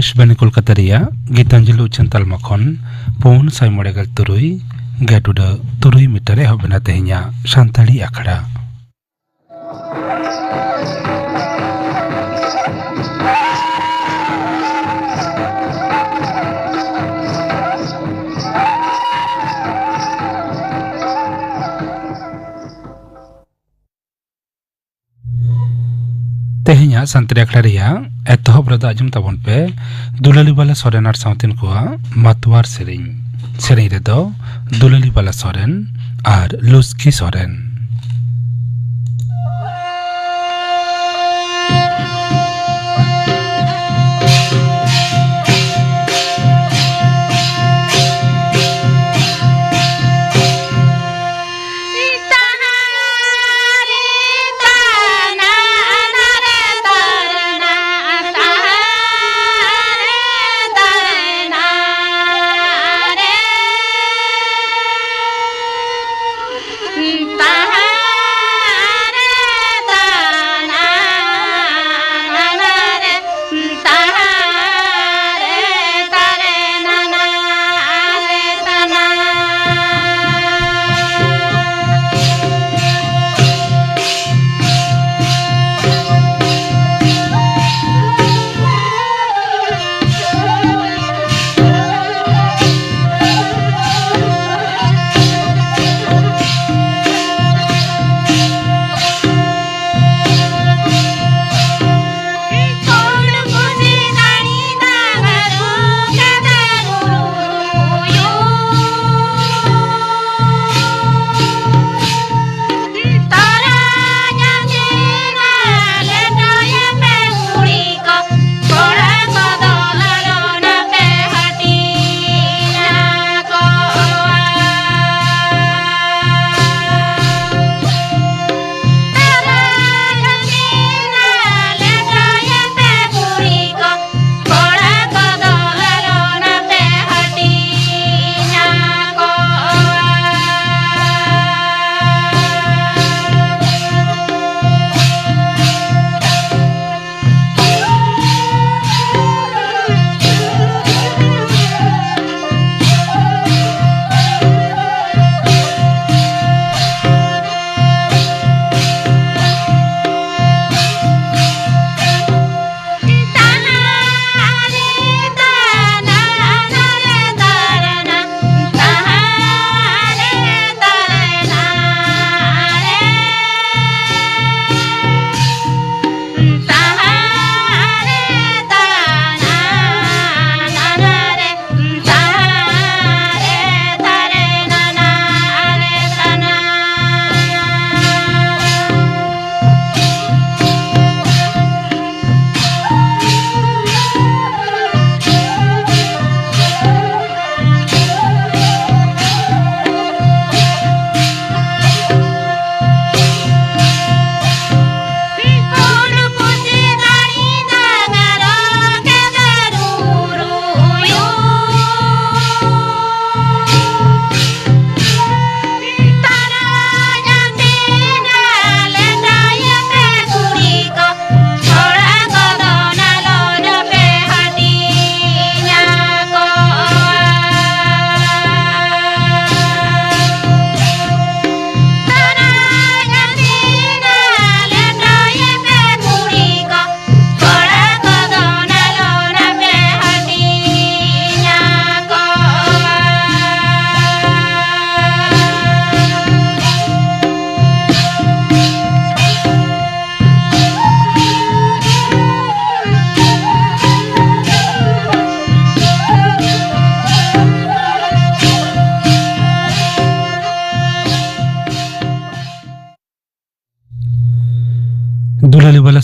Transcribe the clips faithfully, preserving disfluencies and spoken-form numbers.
ᱟᱠᱟᱥᱵᱟᱱᱤ ᱠᱳᱞᱠᱟᱛᱟ ᱨᱮᱭᱟᱜ ᱜᱤᱛᱟᱧᱡᱚᱞᱤ ᱩᱪᱷᱟᱹᱱ ᱛᱟᱞᱢᱟ ᱠᱷᱚᱱ ᱯᱩᱱ ᱥᱟᱭ ᱢᱚᱬᱮ ᱜᱮᱞ ᱛᱩᱨᱩᱭ ᱜᱟᱹᱴᱩᱰᱟᱹ ᱛᱩᱨᱩᱭ ᱢᱤᱴᱟᱨ ᱮᱦᱚᱵ ᱮᱱᱟ ᱛᱮᱦᱮᱧᱟᱜ ᱥᱟᱱᱛᱟᱲᱤ ᱟᱠᱷᱲᱟ᱾ ᱛᱮᱦᱮᱧᱟᱜ ᱥᱟᱱᱛᱟᱲᱤ ᱟᱠᱷᱲᱟ ᱨᱮᱭᱟᱜ ᱮᱛᱚᱦᱚᱵ ᱨᱮᱫᱚ ᱟᱸᱡᱚᱢ ᱛᱟᱵᱚᱱ ᱯᱮ ᱫᱩᱞᱟᱹᱞᱤ ᱵᱟᱞᱟ ᱥᱚᱨᱮᱱ ᱟᱨ ᱥᱟᱶᱛᱮᱱ ᱠᱚᱣᱟᱜ ᱢᱟᱛᱣᱟᱨ ᱥᱮᱨᱮᱧ᱾ ᱥᱮᱨᱮᱧ ᱨᱮᱫᱚ ᱫᱩᱞᱟᱹᱞᱤ ᱵᱟᱞᱟ ᱥᱚᱨᱮᱱ ᱟᱨ ᱞᱩᱥᱠᱤ ᱥᱚᱨᱮᱱ᱾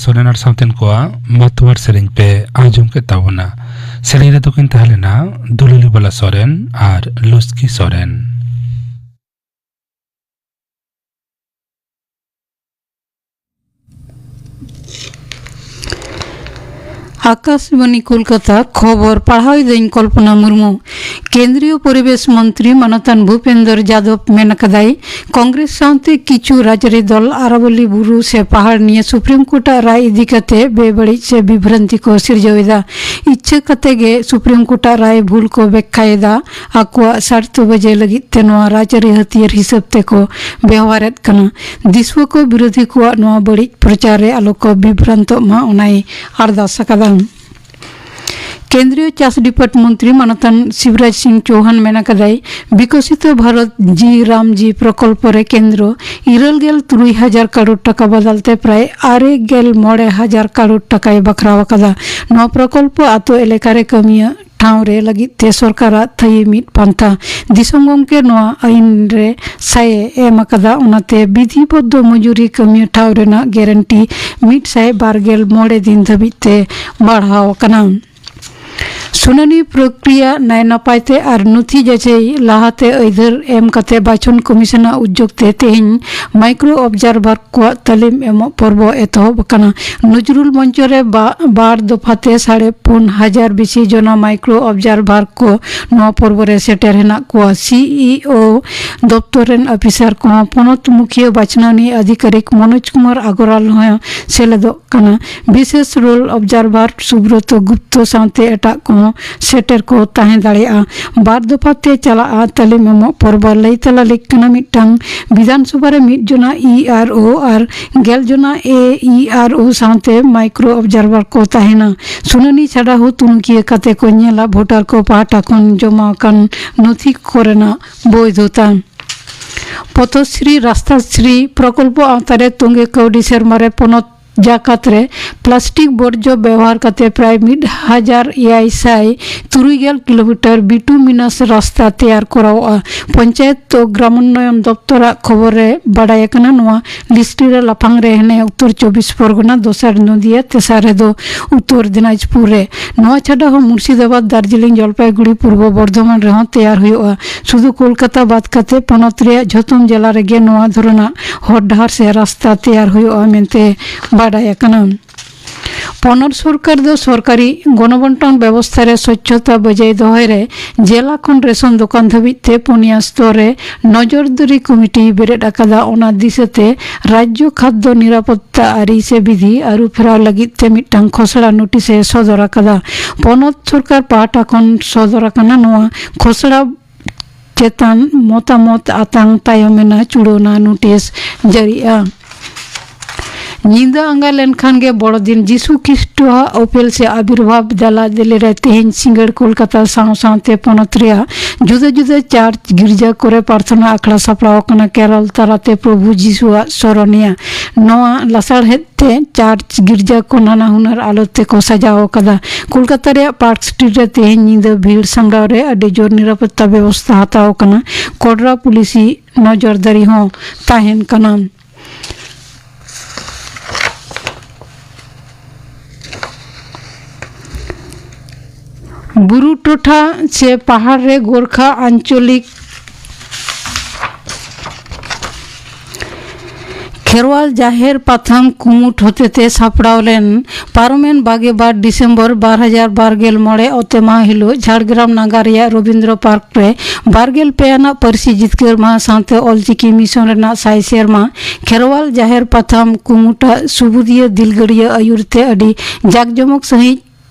ᱥᱚᱨᱮᱱ ᱟᱨ ᱥᱟᱶᱛᱮᱱ ᱠᱚᱣᱟᱜ ᱢᱟᱛᱣᱟᱨ ᱥᱮᱨᱮᱧ ᱯᱮ ᱟᱸᱡᱚᱢ ᱠᱮᱫ ᱛᱟᱵᱚᱱᱟ᱾ ᱥᱮᱨᱮᱧ ᱨᱮᱫᱚ ᱠᱤᱱ ᱛᱟᱦᱮᱸ ᱞᱮᱱᱟ ᱫᱩᱞᱟᱹᱞᱤ ᱵᱟᱞᱟ ᱥᱚᱨᱮᱱ ᱟᱨ ᱞᱩᱥᱠᱤ ᱥᱚᱨᱮᱱ᱾ ᱟᱠᱟᱥᱵᱟᱱᱤ ᱠᱳᱞᱠᱟᱛᱟ, ᱠᱷᱚᱵᱚᱨ ᱯᱟᱲᱦᱟᱣ ᱮᱫᱟᱹᱧ ᱠᱚᱞᱯᱚᱱᱟ ᱢᱩᱨᱢᱩ᱾ ᱠᱮᱱᱫᱨᱤᱭᱚ ᱯᱚᱨᱤᱵᱮᱥ ᱢᱚᱱᱛᱨᱤ ᱢᱟᱱᱚᱛᱟᱱ ᱵᱷᱩᱯᱮᱱᱫᱚᱨ ᱡᱟᱫᱚᱵ ᱢᱮᱱ ᱟᱠᱟᱫᱟᱭ, ᱠᱚᱝᱜᱨᱮᱥ ᱥᱟᱶᱛᱮ ᱠᱤᱪᱷᱩ ᱨᱟᱡᱽᱟᱹᱨᱤ ᱫᱚᱞ ᱟᱨᱟᱵᱚᱞᱤ ᱵᱩᱨᱩ ᱥᱮ ᱯᱟᱦᱟᱲ ᱱᱤᱭᱮ ᱥᱩᱯᱨᱤᱢ ᱠᱳᱨᱴᱟᱜ ᱨᱟᱭ ᱤᱫᱤ ᱠᱟᱛᱮ ᱵᱮᱵᱟᱹᱲᱤᱡ ᱥᱮ ᱵᱤᱵᱷᱨᱟᱱᱛᱤ ᱠᱚ ᱥᱤᱨᱡᱟᱹᱣ ᱮᱫᱟ᱾ ᱤᱪᱪᱷᱟᱹ ᱠᱟᱛᱮ ᱜᱮ ᱥᱩᱯᱨᱤᱢ ᱠᱳᱨᱴᱟᱜ ᱨᱟᱭ ᱵᱷᱩᱞ ᱠᱚ ᱵᱮᱠᱠᱷᱟᱭᱮᱫᱟ᱾ ᱟᱠᱚᱣᱟᱜ ᱥᱟᱨᱛᱷᱚ ᱵᱟᱡᱮ ᱞᱟᱹᱜᱤᱫ ᱛᱮ ᱱᱚᱣᱟ ᱨᱟᱡᱽᱟᱹᱨᱤ ᱦᱟᱹᱛᱭᱟᱹᱨ ᱦᱤᱥᱟᱹᱵ ᱛᱮᱠᱚ ᱵᱮᱣᱦᱟᱨᱮᱫ ᱠᱟᱱᱟ᱾ ᱫᱤᱥᱩᱣᱟᱹ ᱠᱚ ᱵᱤᱨᱳᱫᱷᱤ ᱠᱚᱣᱟᱜ ᱱᱚᱣᱟ ᱵᱟᱹᱲᱤᱡ ᱯᱨᱚᱪᱟᱨ ᱨᱮ ᱟᱞᱚ ᱠᱚ ᱵᱤᱵᱷᱨᱟᱱᱛᱚᱜ ᱢᱟ, ᱚᱱᱟᱭ ᱟᱨᱫᱟᱥ ᱟᱠᱟᱫᱟ᱾ ᱠᱮᱱᱫᱨᱤᱭᱚ ᱪᱟᱥ ᱰᱤᱯᱟᱨᱴ ᱢᱚᱱᱛᱨᱤ ᱢᱟᱱᱚᱛᱟᱱ ᱥᱤᱵᱨᱟᱡᱽ ᱥᱤᱝ ᱪᱳᱣᱦᱟᱱ ᱢᱮᱱ ᱟᱠᱟᱫᱟᱭ, ᱵᱤᱠᱚᱥᱤᱛᱚ ᱵᱷᱟᱨᱚᱛ ᱡᱤ ᱨᱟᱢ ᱡᱤ ᱯᱨᱚᱠᱚᱞᱯᱚ ᱨᱮ ᱠᱮᱱᱫᱨᱚ ᱤᱨᱟᱹᱞ ᱜᱮᱞ ᱛᱩᱨᱩᱭ ᱦᱟᱡᱟᱨ ᱠᱟᱨᱳᱲ ᱴᱟᱠᱟ ᱵᱟᱫᱟᱞ ᱛᱮ ᱯᱨᱟᱭ ᱟᱨᱮ ᱜᱮᱞ ᱢᱚᱬᱮ ᱦᱟᱡᱟᱨ ᱠᱟᱨᱳᱲ ᱴᱟᱠᱟᱭ ᱵᱟᱠᱷᱨᱟᱣ ᱟᱠᱟᱫᱟ᱾ ᱱᱚᱣᱟ ᱯᱨᱚᱠᱚᱞᱯᱚ ᱟᱛᱳ ᱮᱞᱟᱠᱟ ᱨᱮ ᱠᱟᱹᱢᱤᱭᱟᱹ ᱴᱷᱟᱶ ᱨᱮ ᱞᱟᱹᱜᱤᱫ ᱛᱮ ᱥᱚᱨᱠᱟᱨᱟᱜ ᱛᱷᱟᱹᱭᱤ ᱢᱤᱫ ᱯᱟᱱᱛᱷᱟ᱾ ᱫᱤᱥᱚᱢ ᱜᱚᱢᱠᱮ ᱱᱚᱣᱟ ᱟᱹᱭᱤᱱ ᱨᱮ ᱥᱟᱭ ᱮ ᱮᱢ ᱟᱠᱟᱫᱟ, ᱚᱱᱟᱛᱮ ᱵᱤᱫᱷᱤᱵᱚᱫᱽᱫᱷᱚ ᱢᱚᱡᱩᱨᱤ ᱠᱟᱹᱢᱤᱭᱟᱹ ᱴᱷᱟᱶ ᱨᱮᱱᱟᱜ ᱜᱮᱨᱮᱱᱴᱤ ᱢᱤᱫ ᱥᱟᱭ ᱵᱟᱨ ᱜᱮᱞ ᱢᱚᱬᱮ ᱫᱤᱱ ᱫᱷᱟᱹᱵᱤᱡ ᱛᱮ ᱵᱟᱲᱦᱟᱣ ᱟᱠᱟᱱᱟ᱾ ᱥᱩᱱᱟᱹᱱᱤ ᱯᱨᱚᱠᱨᱤᱭᱟ ᱱᱟᱭ ᱱᱟᱯᱟᱭ ᱛᱮ ᱟᱨ ᱱᱚᱛᱷᱤ ᱡᱟᱪᱟᱭ ᱞᱟᱦᱟᱛᱮ ᱟᱹᱭᱫᱟᱹᱨ ᱮᱢ ᱠᱟᱛᱮ ᱵᱟᱪᱷᱚᱱ ᱠᱚᱢᱤᱥᱚᱱᱟᱜ ᱩᱫᱽᱡᱳᱜᱽ ᱛᱮ ᱛᱮᱦᱮᱧ ᱢᱟᱭᱠᱨᱳ ᱚᱵᱡᱟᱨᱵᱷᱟᱨ ᱠᱚᱣᱟᱜ ᱛᱟᱹᱞᱤᱢ ᱮᱢᱚᱜ ᱯᱚᱨᱵᱚ ᱮᱛᱚᱦᱚᱵ ᱟᱠᱟᱱᱟ᱾ ᱱᱚᱡᱨᱩᱞ ᱢᱚᱧᱪᱚ ᱨᱮ ᱵᱟ-, ᱵᱟᱨ ᱫᱚᱯᱷᱟ ᱛᱮ ᱥᱟᱲᱮ ᱯᱩᱱ ᱦᱟᱡᱟᱨ ᱵᱮᱥᱤ ᱡᱚᱱᱟ ᱢᱟᱭᱠᱨᱳ ᱚᱵᱡᱟᱨᱵᱷᱟᱨ ᱠᱚ ᱱᱚᱣᱟ ᱯᱚᱨᱵᱚ ᱨᱮ ᱥᱮᱴᱮᱨ ᱦᱮᱱᱟᱜ ᱠᱚᱣᱟ᱾ ᱥᱤ ᱤ ᱳ ᱫᱚᱯᱛᱚᱨ ᱨᱮᱱ ᱚᱯᱷᱤᱥᱟᱨ ᱠᱚᱦᱚᱸ ᱯᱚᱱᱚᱛ ᱢᱩᱠᱷᱤᱭᱟᱹ ᱵᱟᱪᱷᱱᱟᱣᱤᱡ ᱟᱫᱷᱤᱠᱟᱨᱤᱠ ᱢᱚᱱᱳᱡᱽ ᱠᱩᱢᱟᱨ ᱟᱜᱚᱨᱣᱟᱞ ᱦᱚᱸ ᱥᱮᱞᱮᱫᱚᱜ ᱠᱟᱱᱟ᱾ ᱵᱤᱥᱮᱥ ᱨᱳᱞ ᱚᱵᱡᱟᱨᱵᱷᱟᱨ ᱥᱩᱵᱨᱚᱛᱚ ᱜᱩᱯᱛᱚ ᱥᱟᱶᱛᱮ ᱮᱴᱟᱜ ᱠᱚᱦᱚᱸ ᱥᱮᱴᱮᱨ ᱠᱚ ᱛᱟᱦᱮᱸ ᱫᱟᱲᱮᱭᱟᱜᱼᱟ᱾ ᱵᱟᱨ ᱫᱚᱯᱷᱟ ᱛᱮ ᱪᱟᱞᱟᱜᱼᱟ ᱛᱟᱹᱞᱤᱢ ᱮᱢᱚᱜ ᱯᱚᱨᱵᱚ᱾ ᱞᱟᱹᱭ ᱛᱟᱞᱟ ᱞᱮᱠ ᱠᱟᱱᱟ, ᱢᱤᱫᱴᱟᱝ ᱵᱤᱫᱷᱟᱱ ᱥᱚᱵᱷᱟ ᱨᱮ ᱢᱤᱫ ᱡᱚᱱᱟ ᱤ ᱟᱨ ᱳ ᱟᱨ ᱜᱮᱞ ᱡᱚᱱᱟ ᱮ ᱤ ᱟᱨ ᱳ ᱥᱟᱶᱛᱮ ᱢᱟᱭᱠᱨᱳ ᱚᱵᱡᱟᱨᱵᱷᱟᱨ ᱠᱚ ᱛᱟᱦᱮᱱᱟ᱾ ᱥᱩᱱᱟᱹᱱᱤ ᱪᱷᱟᱰᱟ ᱦᱚᱸ ᱛᱩᱱᱩᱠᱤᱭᱟᱹ ᱠᱟᱛᱮ ᱠᱚ ᱧᱮᱞᱟ ᱵᱷᱳᱴᱟᱨ ᱠᱚ ᱯᱟᱦᱴᱟ ᱠᱷᱚᱱ ᱡᱚᱢᱟ ᱟᱠᱟᱱ ᱱᱚᱛᱷᱤ ᱠᱚᱨᱮᱱᱟᱜ ᱵᱳᱭᱫᱷᱚᱛᱟ᱾ ᱯᱚᱛᱚᱥᱨᱤ ᱨᱟᱥᱛᱟᱥᱨᱤ ᱯᱨᱚᱠᱚᱞᱯᱚ ᱟᱣᱛᱟ ᱨᱮ ᱛᱚᱸᱜᱮ ᱠᱟᱹᱣᱰᱤ ᱥᱮᱨᱢᱟ ᱨᱮ ᱯᱚᱱᱚᱛ ᱡᱟᱠᱟᱛ ᱨᱮ ᱯᱞᱟᱥᱴᱤᱠ ᱵᱚᱨᱡᱚ ᱵᱮᱣᱦᱟᱨ ᱠᱟᱛᱮ ᱯᱨᱟᱭ ᱢᱤᱫ ᱦᱟᱡᱟᱨ ᱮᱭᱟᱭ ᱥᱟᱭ ᱛᱩᱨᱩᱭ ᱜᱮᱞ ᱠᱤᱞᱳᱢᱤᱴᱟᱨ ᱵᱤᱴᱩᱢᱤᱱᱟᱥ ᱨᱟᱥᱛᱟ ᱛᱮᱭᱟᱨ ᱠᱚᱨᱟᱣᱚᱜᱼᱟ᱾ ᱯᱚᱧᱪᱟᱭᱮᱛ ᱛᱚ ᱜᱨᱟᱢᱳᱱᱱᱚᱭᱚᱱ ᱫᱚᱯᱛᱚᱨᱟᱜ ᱠᱷᱚᱵᱚᱨ ᱨᱮ ᱵᱟᱰᱟᱭ ᱟᱠᱟᱱᱟ᱾ ᱱᱚᱣᱟ ᱞᱤᱥᱴ ᱨᱮ ᱞᱟᱯᱷᱟᱝ ᱨᱮ ᱦᱮᱱᱟᱭᱟ ᱩᱛᱛᱚᱨ ᱪᱚᱵᱵᱤᱥ ᱯᱚᱨᱜᱚᱱᱟ, ᱫᱚᱥᱟᱨ ᱱᱚᱫᱤᱭᱟ, ᱛᱮᱥᱟᱨ ᱨᱮᱫᱚ ᱩᱛᱛᱚᱨ ᱫᱤᱱᱟᱡᱽᱯᱩᱨ ᱨᱮ᱾ ᱱᱚᱣᱟ ᱪᱷᱟᱰᱟ ᱦᱚᱸ ᱢᱩᱨᱥᱤᱫᱟᱵᱟᱫᱽ, ᱫᱟᱨᱡᱤᱞᱤᱝ, ᱡᱚᱞᱯᱟᱭᱜᱩᱲᱤ, ᱯᱩᱨᱵᱚ ᱵᱚᱨᱫᱷᱚᱢᱟᱱ ᱨᱮᱦᱚᱸ ᱛᱮᱭᱟᱨ ᱦᱩᱭᱩᱜᱼᱟ᱾ ᱥᱩᱫᱷᱩ ᱠᱳᱞᱠᱟᱛᱟ ᱵᱟᱫ ᱠᱟᱛᱮ ᱯᱚᱱᱚᱛ ᱨᱮᱭᱟᱜ ᱡᱷᱚᱛᱚᱢ ᱡᱮᱞᱟ ᱨᱮᱜᱮ ᱱᱚᱣᱟ ᱫᱷᱚᱨᱚᱱᱟᱜ ᱦᱚᱨ ᱰᱟᱦᱟᱨ ᱥᱮ ᱨᱟᱥᱛᱟ ᱛᱮᱭᱟᱨ ᱦᱩᱭᱩᱜᱼᱟ ᱢᱮᱱᱛᱮ ᱵᱟᱰᱟᱭ ᱟᱠᱟᱱᱟ᱾ ᱯᱚᱱᱚᱛ ᱥᱚᱨᱠᱟᱨ ᱫᱚ ᱥᱚᱨᱠᱟᱨᱤ ᱜᱚᱱᱚᱵᱚᱱᱴᱚᱱ ᱵᱮᱵᱚᱥᱛᱷᱟ ᱨᱮ ᱥᱚᱪᱪᱷᱚᱛᱟ ᱵᱚᱡᱟᱭ ᱫᱚᱦᱚᱭ ᱨᱮ ᱡᱮᱞᱟ ᱠᱷᱚᱱ ᱨᱮᱥᱚᱱ ᱫᱚᱠᱟᱱ ᱫᱷᱟᱹᱵᱤᱡ ᱛᱮ ᱯᱩᱱᱭᱟ ᱥᱛᱚᱨ ᱨᱮ ᱱᱚᱡᱚᱨᱫᱟᱨᱤ ᱠᱚᱢᱤᱴᱤᱭ ᱵᱮᱨᱮᱫ ᱟᱠᱟᱫᱟ᱾ ᱚᱱᱟ ᱫᱤᱥᱟᱹᱛᱮ ᱨᱟᱡᱽᱡᱚ ᱠᱷᱟᱫᱽᱫᱚ ᱱᱤᱨᱟᱯᱚᱛᱛᱟ ᱟᱹᱨᱤ ᱥᱮ ᱵᱤᱫᱷᱤ ᱟᱹᱨᱩ ᱯᱷᱮᱨᱟᱣ ᱞᱟᱹᱜᱤᱫ ᱛᱮ ᱢᱤᱫᱴᱟᱝ ᱠᱷᱚᱥᱲᱟ ᱱᱳᱴᱤᱥ ᱮ ᱥᱚᱫᱚᱨ ᱟᱠᱟᱫᱟ᱾ ᱯᱚᱱᱚᱛ ᱥᱚᱨᱠᱟᱨ ᱯᱟᱦᱴᱟ ᱠᱷᱚᱱ ᱥᱚᱫᱚᱨ ᱟᱠᱟᱱᱟ᱾ ᱱᱚᱣᱟ ᱠᱷᱚᱥᱲᱟ ᱪᱮᱛᱟᱱ ᱢᱚᱛᱟᱢᱚᱛ ᱟᱛᱟᱝ ᱛᱟᱭᱚᱢ ᱮᱱᱟ ᱪᱩᱲᱟᱹᱣᱱᱟ ᱱᱳᱴᱤᱥ ᱡᱟᱹᱨᱤᱜᱼᱟ᱾ ᱧᱤᱫᱟᱹ ᱟᱸᱜᱟ ᱞᱮᱱᱠᱷᱟᱱ ᱜᱮ ᱵᱚᱲᱚ ᱫᱤᱱ᱾ ᱡᱤᱥᱩ ᱠᱷᱨᱤᱥᱴᱚᱣᱟᱜ ᱚᱯᱮᱞ ᱥᱮ ᱟᱵᱤᱨᱵᱷᱟᱵ ᱫᱮᱞᱟ ᱫᱮᱞᱤ ᱨᱮ ᱛᱮᱦᱮᱧ ᱥᱤᱸᱜᱟᱹᱲ ᱠᱳᱞᱠᱟᱛᱟ ᱥᱟᱶ ᱥᱟᱶᱛᱮ ᱯᱚᱱᱚᱛ ᱨᱮᱭᱟᱜ ᱡᱩᱫᱟᱹ ᱡᱩᱫᱟᱹ ᱪᱟᱨᱪ ᱜᱤᱨᱡᱟᱹ ᱠᱚᱨᱮ ᱯᱨᱟᱨᱛᱷᱚᱱᱟ ᱟᱠᱷᱲᱟ ᱥᱟᱯᱲᱟᱣ ᱟᱠᱟᱱᱟ᱾ ᱠᱮᱨᱚᱞ ᱛᱟᱞᱟᱛᱮ ᱯᱨᱚᱵᱷᱩ ᱡᱤᱥᱩᱣᱟᱜ ᱥᱚᱨᱚᱱᱤᱭᱟ᱾ ᱱᱚᱣᱟ ᱞᱟᱥᱟᱲᱦᱮᱫ ᱛᱮ ᱪᱟᱨᱪ ᱜᱤᱨᱡᱟᱹ ᱠᱚ ᱱᱟᱱᱟ ᱦᱩᱱᱟᱹᱨ ᱟᱞᱚᱛ ᱛᱮᱠᱚ ᱥᱟᱡᱟᱣ ᱟᱠᱟᱫᱟ᱾ ᱠᱳᱞᱠᱟᱛᱟ ᱨᱮᱭᱟᱜ ᱯᱟᱨᱠ ᱥᱴᱨᱤᱴ ᱨᱮ ᱛᱮᱦᱮᱧ ᱧᱤᱫᱟᱹ ᱵᱷᱤᱲ ᱥᱟᱢᱲᱟᱣ ᱨᱮ ᱟᱹᱰᱤ ᱡᱳᱨ ᱱᱤᱨᱟᱯᱚᱛᱛᱟ ᱵᱮᱵᱚᱥᱛᱷᱟ ᱦᱟᱛᱟᱣ ᱟᱠᱟᱱᱟ᱾ ᱠᱚᱰᱨᱟ ᱯᱩᱞᱤᱥᱤ ᱱᱚᱡᱚᱨᱫᱟᱨᱤ ᱦᱚᱸ ᱛᱟᱦᱮᱱ ᱠᱟᱱᱟ᱾ ᱵᱩᱨᱩ ᱴᱚᱴᱷᱟ ᱥᱮ ᱯᱟᱦᱟᱲ ᱨᱮ ᱜᱳᱨᱠᱷᱟ ᱟᱧᱪᱚᱞᱤᱠ ᱠᱷᱮᱨᱣᱟᱞ ᱡᱟᱦᱮᱨ ᱯᱟᱛᱷᱟᱢ ᱠᱩᱢᱩᱴ ᱦᱚᱛᱮᱛᱮ ᱥᱟᱯᱲᱟᱣ ᱞᱮᱱ ᱯᱟᱨᱚᱢᱮᱱ ᱵᱟᱜᱮ ᱵᱟᱨ ᱰᱤᱥᱮᱢᱵᱚᱨ ᱵᱟᱨ ᱦᱟᱡᱟᱨ ᱵᱟᱨ ᱜᱮᱞ ᱢᱚᱬᱮ ᱚᱛᱮ ᱢᱟᱦᱟ ᱦᱤᱞᱳᱜ ᱡᱷᱟᱲᱜᱨᱟᱢ ᱱᱟᱜᱟᱨ ᱨᱮᱭᱟᱜ ᱨᱚᱵᱤᱱᱫᱨᱚ ᱯᱟᱨᱠ ᱨᱮ ᱵᱟᱨ ᱜᱮᱞ ᱯᱮ ᱟᱱᱟᱜ ᱯᱟᱹᱨᱥᱤ ᱡᱤᱛᱠᱟᱹᱨ ᱢᱟᱦᱟ ᱥᱟᱶᱛᱮ ᱚᱞᱪᱤᱠᱤ ᱢᱤᱥᱚᱱ ᱨᱮᱱᱟᱜ ᱥᱟᱭ ᱥᱮᱨᱢᱟ ᱠᱷᱮᱨᱣᱟᱞ ᱡᱟᱦᱮᱨ ᱯᱟᱛᱷᱟᱢ ᱠᱩᱢᱩᱴᱟᱜ ᱥᱩᱵᱩᱫᱤᱭᱟᱹ ᱫᱤᱞᱜᱟᱹᱲᱤᱭᱟᱹ ᱟᱹᱭᱩᱨ ᱛᱮ ᱟᱹᱰᱤ ᱡᱟᱠᱡᱚᱢᱚᱠ ᱥᱟᱺᱦᱤᱡ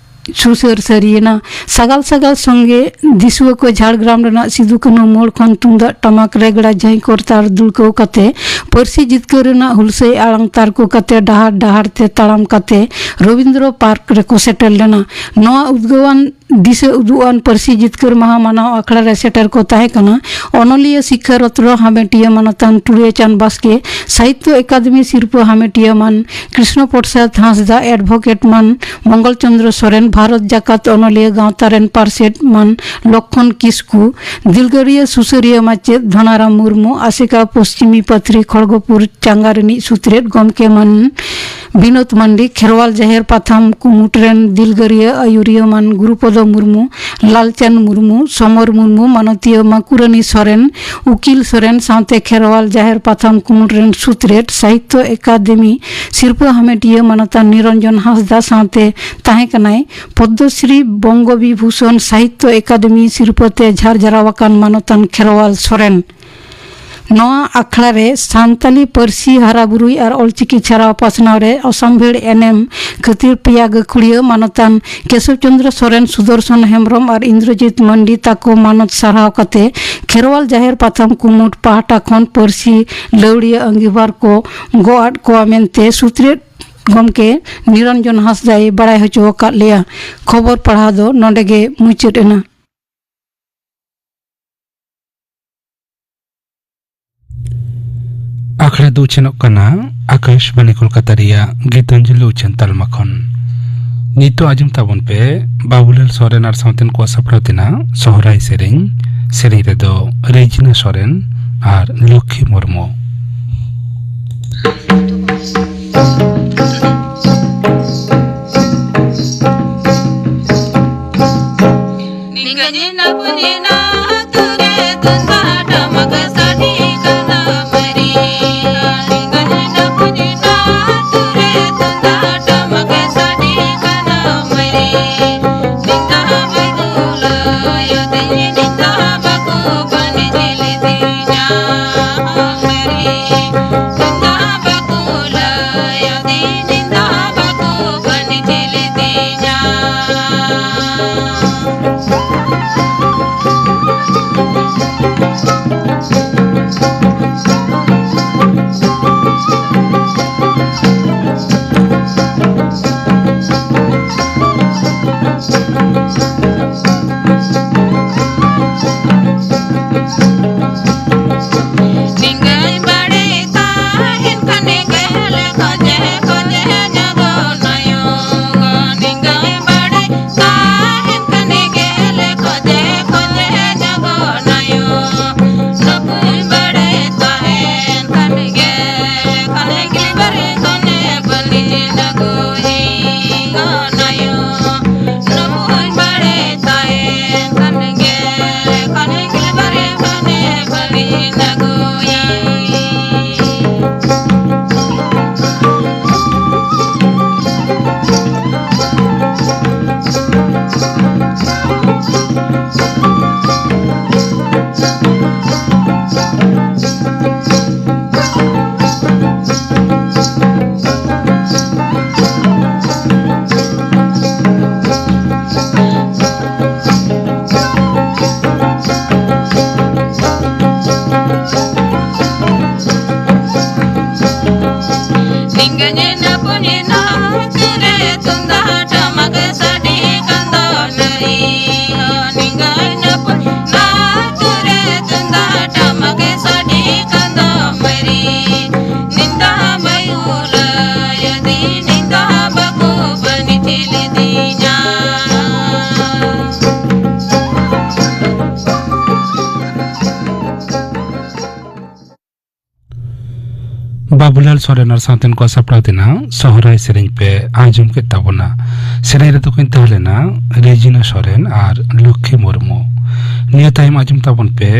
ᱥᱩᱥᱟᱹᱨ ᱥᱟᱹᱨᱤᱭᱮᱱᱟ᱾ ᱥᱟᱜᱟᱞ ᱥᱟᱜᱟᱞ ᱥᱚᱸᱜᱮ ᱫᱤᱥᱩᱣᱟᱹ ᱠᱚ ᱡᱷᱟᱲᱜᱨᱟᱢ ᱨᱮᱱᱟᱜ ᱥᱤᱫᱩ ᱠᱟᱹᱱᱦᱩ ᱢᱳᱲ ᱠᱷᱚᱱ ᱛᱩᱢᱫᱟᱜ ᱴᱟᱢᱟᱠ ᱨᱮᱜᱽᱲᱟ ᱡᱷᱟᱹᱭ ᱠᱚᱨᱛᱟᱞ ᱫᱩᱲᱠᱟᱹᱣ ᱠᱟᱛᱮ ᱯᱟᱹᱨᱥᱤ ᱡᱤᱛᱠᱟᱹᱨ ᱨᱮᱱᱟᱜ ᱦᱩᱞᱥᱟᱹᱭ ᱟᱲᱟᱝ ᱛᱟᱨᱠᱚ ᱠᱟᱛᱮ ᱰᱟᱦᱟᱨ ᱰᱟᱦᱟᱨ ᱛᱮ ᱛᱟᱲᱟᱢ ᱠᱟᱛᱮ ᱨᱚᱵᱤᱱᱫᱨᱚ ᱯᱟᱨᱠ ᱨᱮᱠᱚ ᱥᱮᱴᱮᱨ ᱞᱮᱱᱟ᱾ ᱱᱚᱣᱟ ᱩᱫᱽᱜᱟᱹᱣᱟᱱ ᱫᱤᱥᱟᱹ ᱩᱫᱩᱜ ᱟᱱ ᱯᱟᱹᱨᱥᱤ ᱡᱤᱛᱠᱟᱹᱨ ᱢᱟᱦᱟ ᱢᱟᱱᱟᱣ ᱟᱠᱷᱲᱟ ᱨᱮ ᱥᱮᱴᱮᱨ ᱠᱚ ᱛᱟᱦᱮᱸ ᱠᱟᱱᱟ ᱚᱱᱚᱞᱤᱭᱟᱹ ᱥᱤᱠᱷᱟᱹ ᱨᱚᱛᱱᱚ ᱦᱟᱢᱮᱴᱤᱭᱟᱹ ᱢᱟᱱᱚᱛᱟᱱ ᱴᱩᱰᱩᱭᱟᱹ ᱪᱟᱸᱫᱽ ᱵᱟᱥᱠᱮ, ᱥᱟᱦᱤᱛᱭᱚ ᱮᱠᱟᱫᱮᱢᱤ ᱥᱤᱨᱯᱟᱹ ᱦᱟᱢᱮᱴᱤᱭᱟᱹ ᱢᱟᱱ ᱠᱨᱤᱥᱱᱚ ᱯᱨᱚᱥᱟᱫᱽ ᱦᱟᱸᱥᱫᱟ, ᱮᱰᱵᱷᱚᱠᱮᱴ ᱢᱟᱱ ᱢᱚᱝᱜᱚᱞ ᱪᱚᱸᱫᱽᱨᱚ ᱥᱚᱨᱮᱱ, ᱵᱷᱟᱨᱚᱛ ᱡᱟᱠᱟᱛ ᱚᱱᱚᱞᱤᱭᱟᱹ ᱜᱟᱶᱛᱟ ᱨᱮᱱ ᱯᱟᱨᱥᱮᱛ ᱢᱟᱱ ᱞᱚᱠᱠᱷᱚᱱ ᱠᱤᱥᱠᱩ, ᱫᱤᱞᱜᱟᱹᱨᱤᱭᱟᱹ ᱥᱩᱥᱟᱹᱨᱤᱭᱟᱹ ᱢᱟᱪᱮᱫ ᱫᱷᱚᱱᱟᱨᱟᱢ ᱢᱩᱨᱢᱩ, ᱟᱥᱮᱠᱟ ᱯᱚᱥᱪᱤᱢᱤ ᱯᱟᱛᱷᱨᱤ ᱠᱷᱚᱲᱜᱚᱯᱩᱨ ᱪᱟᱸᱜᱟ ᱨᱤᱱᱤᱡ ᱥᱩᱛᱨᱮᱛ ᱜᱚᱢᱠᱮ ᱢᱟᱱ ᱵᱤᱱᱳᱫ ᱢᱟᱱᱰᱤ, ᱠᱷᱮᱨᱣᱟᱞ ᱡᱟᱦᱮᱨ ᱯᱟᱛᱷᱟᱢ ᱠᱩᱢᱩᱴ ᱨᱮᱱ ᱫᱤᱞᱜᱟᱹᱨᱤᱭᱟᱹ ᱟᱹᱭᱩᱨᱤᱭᱟᱹ ᱢᱟᱱ ᱜᱩᱨᱩᱯᱚᱫᱚ ᱢᱩᱨᱢᱩ, ᱞᱟᱞᱪᱟᱸᱫᱽ ᱢᱩᱨᱢᱩ, ᱥᱚᱢᱚᱨ ᱢᱩᱨᱢᱩ, ᱢᱟᱱᱚᱛᱤᱭᱟᱹ ᱢᱟᱠᱩᱨᱟᱱᱤ ᱥᱚᱨᱮᱱ, ᱩᱠᱤᱞ ᱥᱚᱨᱮᱱ ᱥᱟᱶᱛᱮ ᱠᱷᱮᱨᱣᱟᱞ ᱡᱟᱦᱮᱨ ᱯᱟᱛᱷᱟᱢ ᱠᱩᱢᱩᱴ ᱨᱮᱱ ᱥᱩᱛᱨᱮᱛ ᱥᱟᱦᱤᱛᱭᱚ ᱮᱠᱟᱫᱮᱢᱤ ᱥᱤᱨᱯᱟᱹ ᱦᱟᱢᱮᱴᱤᱭᱟᱹ ᱢᱟᱱᱚᱛᱟᱱ ᱱᱤᱨᱚᱧᱡᱚᱱ ᱦᱟᱸᱥᱫᱟ ᱥᱟᱶᱛᱮ ᱛᱟᱦᱮᱸ ᱠᱟᱱᱟᱭ ᱯᱚᱫᱽᱢᱚᱥᱨᱤ ᱵᱚᱝᱜᱚ ᱵᱤᱵᱷᱩᱥᱚᱱ ᱥᱟᱦᱤᱛᱭᱚ ᱮᱠᱟᱫᱮᱢᱤ ᱥᱤᱨᱯᱟᱹ ᱛᱮ ᱡᱷᱟᱨ ᱡᱟᱨᱟᱣ ᱟᱠᱟᱱ ᱢᱟᱱᱚᱛᱟᱱ ᱠᱷᱮᱨᱣᱟᱞ ᱥᱚᱨᱮᱱ᱾ ᱱᱚᱣᱟ ᱟᱠᱷᱲᱟ ᱨᱮ ᱥᱟᱱᱛᱟᱞᱤ ᱯᱟᱹᱨᱥᱤ ᱦᱟᱨᱟ ᱵᱩᱨᱩᱭ ᱟᱨ ᱚᱞᱪᱤᱠᱤ ᱪᱷᱟᱨᱟᱣ ᱯᱟᱥᱱᱟᱣ ᱨᱮ ᱚᱥᱟᱢᱵᱷᱮᱲ ᱮᱱᱮᱢ ᱠᱷᱟᱹᱛᱤᱨ ᱯᱮᱭᱟ ᱜᱟᱹᱠᱷᱩᱲᱤᱭᱟᱹ ᱢᱟᱱᱚᱛᱟᱱ ᱠᱮᱥᱚᱵ ᱪᱚᱸᱫᱽᱨᱚ ᱥᱚᱨᱮᱱ, ᱥᱩᱫᱚᱨᱥᱚᱱ ᱦᱮᱢᱵᱨᱚᱢ ᱟᱨ ᱤᱱᱫᱨᱚᱡᱤᱛ ᱢᱟᱱᱰᱤ ᱛᱟᱠᱚ ᱢᱟᱱᱚᱛ ᱥᱟᱨᱦᱟᱣ ᱠᱟᱛᱮ ᱠᱷᱮᱨᱣᱟᱞ ᱡᱟᱦᱮᱨ ᱯᱟᱛᱷᱟᱢ ᱠᱩᱢᱩᱴ ᱯᱟᱦᱴᱟ ᱠᱷᱚᱱ ᱯᱟᱹᱨᱥᱤ ᱞᱟᱹᱣᱲᱤᱭᱟᱹ ᱟᱸᱜᱤᱵᱷᱟᱨ ᱠᱚ ᱜᱚᱜ ᱟᱫ ᱠᱚᱣᱟ ᱢᱮᱱᱛᱮ ᱥᱩᱛᱨᱮᱛ ᱜᱚᱢᱠᱮ ᱱᱤᱨᱚᱧᱡᱚᱱ ᱦᱟᱸᱥᱫᱟᱭ ᱵᱟᱲᱟᱭ ᱦᱚᱪᱚ ᱟᱠᱟᱫ ᱞᱮᱭᱟ᱾ ᱠᱷᱚᱵᱚᱨ ᱯᱟᱲᱦᱟᱣ ᱫᱚ ᱱᱚᱰᱮ ᱜᱮ ᱢᱩᱪᱟᱹᱫ ᱮᱱᱟ᱾ ᱟᱠᱷᱲᱟ ᱫᱚ ᱩᱪᱷᱟᱹᱱᱚᱜ ᱠᱟᱱᱟ ᱟᱠᱟᱥᱵᱟᱱᱤ ᱠᱳᱞᱠᱟᱛᱟ ᱨᱮᱭᱟᱜ ᱜᱤᱛᱟᱧᱡᱚᱞᱤ ᱩᱪᱷᱟᱹᱱ ᱛᱟᱞᱢᱟ ᱠᱷᱚᱱ᱾ ᱱᱤᱛᱚᱜ ᱟᱸᱡᱚᱢ ᱛᱟᱵᱚᱱ ᱯᱮ ᱵᱟᱵᱩᱞᱟᱞ ᱥᱚᱨᱮᱱ ᱟᱨ ᱥᱟᱶᱛᱮᱱ ᱠᱚᱣᱟᱜ ᱥᱟᱯᱲᱟᱣ ᱛᱮᱱᱟᱜ ᱥᱚᱦᱨᱟᱭ ᱥᱮᱨᱮᱧ᱾ ᱥᱮᱨᱮᱧ ᱨᱮᱫᱚ ᱨᱮᱡᱤᱱᱟ ᱥᱚᱨᱮᱱ ᱟᱨ ᱞᱚᱠᱠᱷᱤ ᱢᱩᱨᱢᱩ᱾ ᱵᱟᱵᱩᱞᱟᱞ ᱥᱚᱨᱮᱱ ᱟᱨ ᱥᱟᱶᱛᱮᱱ ᱠᱚᱣᱟᱜ ᱥᱟᱯᱲᱟᱣ ᱛᱮᱱᱟᱜ ᱥᱚᱦᱨᱟᱭ ᱥᱮᱨᱮᱧ ᱯᱮ ᱟᱸᱡᱚᱢ ᱠᱮᱫ ᱛᱟᱵᱚᱱᱟ᱾ ᱥᱮᱨᱮᱧ ᱨᱮᱫᱚ ᱠᱤᱱ ᱛᱟᱦᱮᱸ ᱞᱮᱱᱟ ᱨᱮᱡᱤᱱᱟ ᱥᱚᱨᱮᱱ ᱟᱨ ᱞᱚᱠᱠᱷᱤ ᱢᱩᱨᱢᱩ᱾ ᱱᱤᱭᱟᱹ ᱛᱟᱭᱚᱢ ᱟᱸᱡᱚᱢ ᱛᱟᱵᱚᱱ ᱯᱮ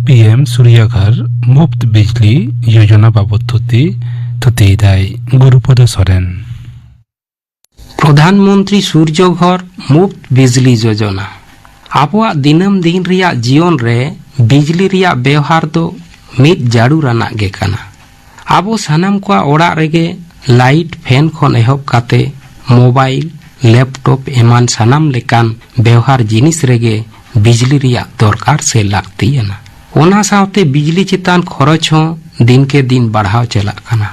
ᱯᱤ ᱮᱢ ᱥᱩᱨᱭᱟᱜᱷᱚᱨ ᱢᱩᱯᱛ ᱵᱤᱡᱽᱞᱤ ᱭᱳᱡᱚᱱᱟ ᱵᱟᱵᱚᱫ ᱛᱷᱩᱛᱤ᱾ ᱛᱷᱩᱛᱤᱭᱮᱫᱟᱭ ᱜᱩᱨᱩᱯᱚᱫᱚ ᱥᱚᱨᱮᱱ᱾ ᱯᱨᱚᱫᱷᱟᱱ ᱢᱚᱱᱛᱨᱤ ᱥᱩᱨᱡᱚ ᱜᱷᱚᱨ ᱢᱩᱯᱛ ᱵᱤᱡᱽᱞᱤ ᱡᱳᱡᱚᱱᱟ᱾ ᱟᱵᱚᱣᱟᱜ ᱫᱤᱱᱟᱹᱢ ᱫᱤᱱ ᱨᱮᱭᱟᱜ ᱡᱤᱭᱚᱱ ᱨᱮ ᱵᱤᱡᱽᱞᱤ ᱨᱮᱭᱟᱜ ᱵᱮᱣᱦᱟᱨ ᱫᱚ ᱢᱤᱫ ᱡᱟᱹᱨᱩᱲ ᱟᱱᱟᱜ ᱜᱮ ᱠᱟᱱᱟ᱾ ᱟᱵᱚ ᱥᱟᱱᱟᱢ ᱠᱚᱣᱟᱜ ᱚᱲᱟᱜ ᱨᱮᱜᱮ ᱞᱟᱭᱤᱴ, ᱯᱷᱮᱱ ᱠᱷᱚᱱ ᱮᱦᱚᱵ ᱠᱟᱛᱮ ᱢᱳᱵᱟᱭᱤᱞ, ᱞᱮᱯᱴᱚᱯ ᱮᱢᱟᱱ ᱥᱟᱱᱟᱢ ᱞᱮᱠᱟᱱ ᱵᱮᱣᱦᱟᱨ ᱡᱤᱱᱤᱥ ᱨᱮᱜᱮ ᱵᱤᱡᱽᱞᱤ ᱨᱮᱭᱟᱜ ᱫᱚᱨᱠᱟᱨ ᱥᱮ ᱞᱟᱹᱠᱛᱤᱭᱟᱱᱟ᱾ ᱚᱱᱟ ᱥᱟᱶᱛᱮ ᱵᱤᱡᱽᱞᱤ ᱪᱮᱛᱟᱱ ᱠᱷᱚᱨᱚᱪ ᱦᱚᱸ ᱫᱤᱱᱠᱮ ᱫᱤᱱ ᱵᱟᱲᱦᱟᱣ ᱪᱟᱞᱟᱜ ᱠᱟᱱᱟ᱾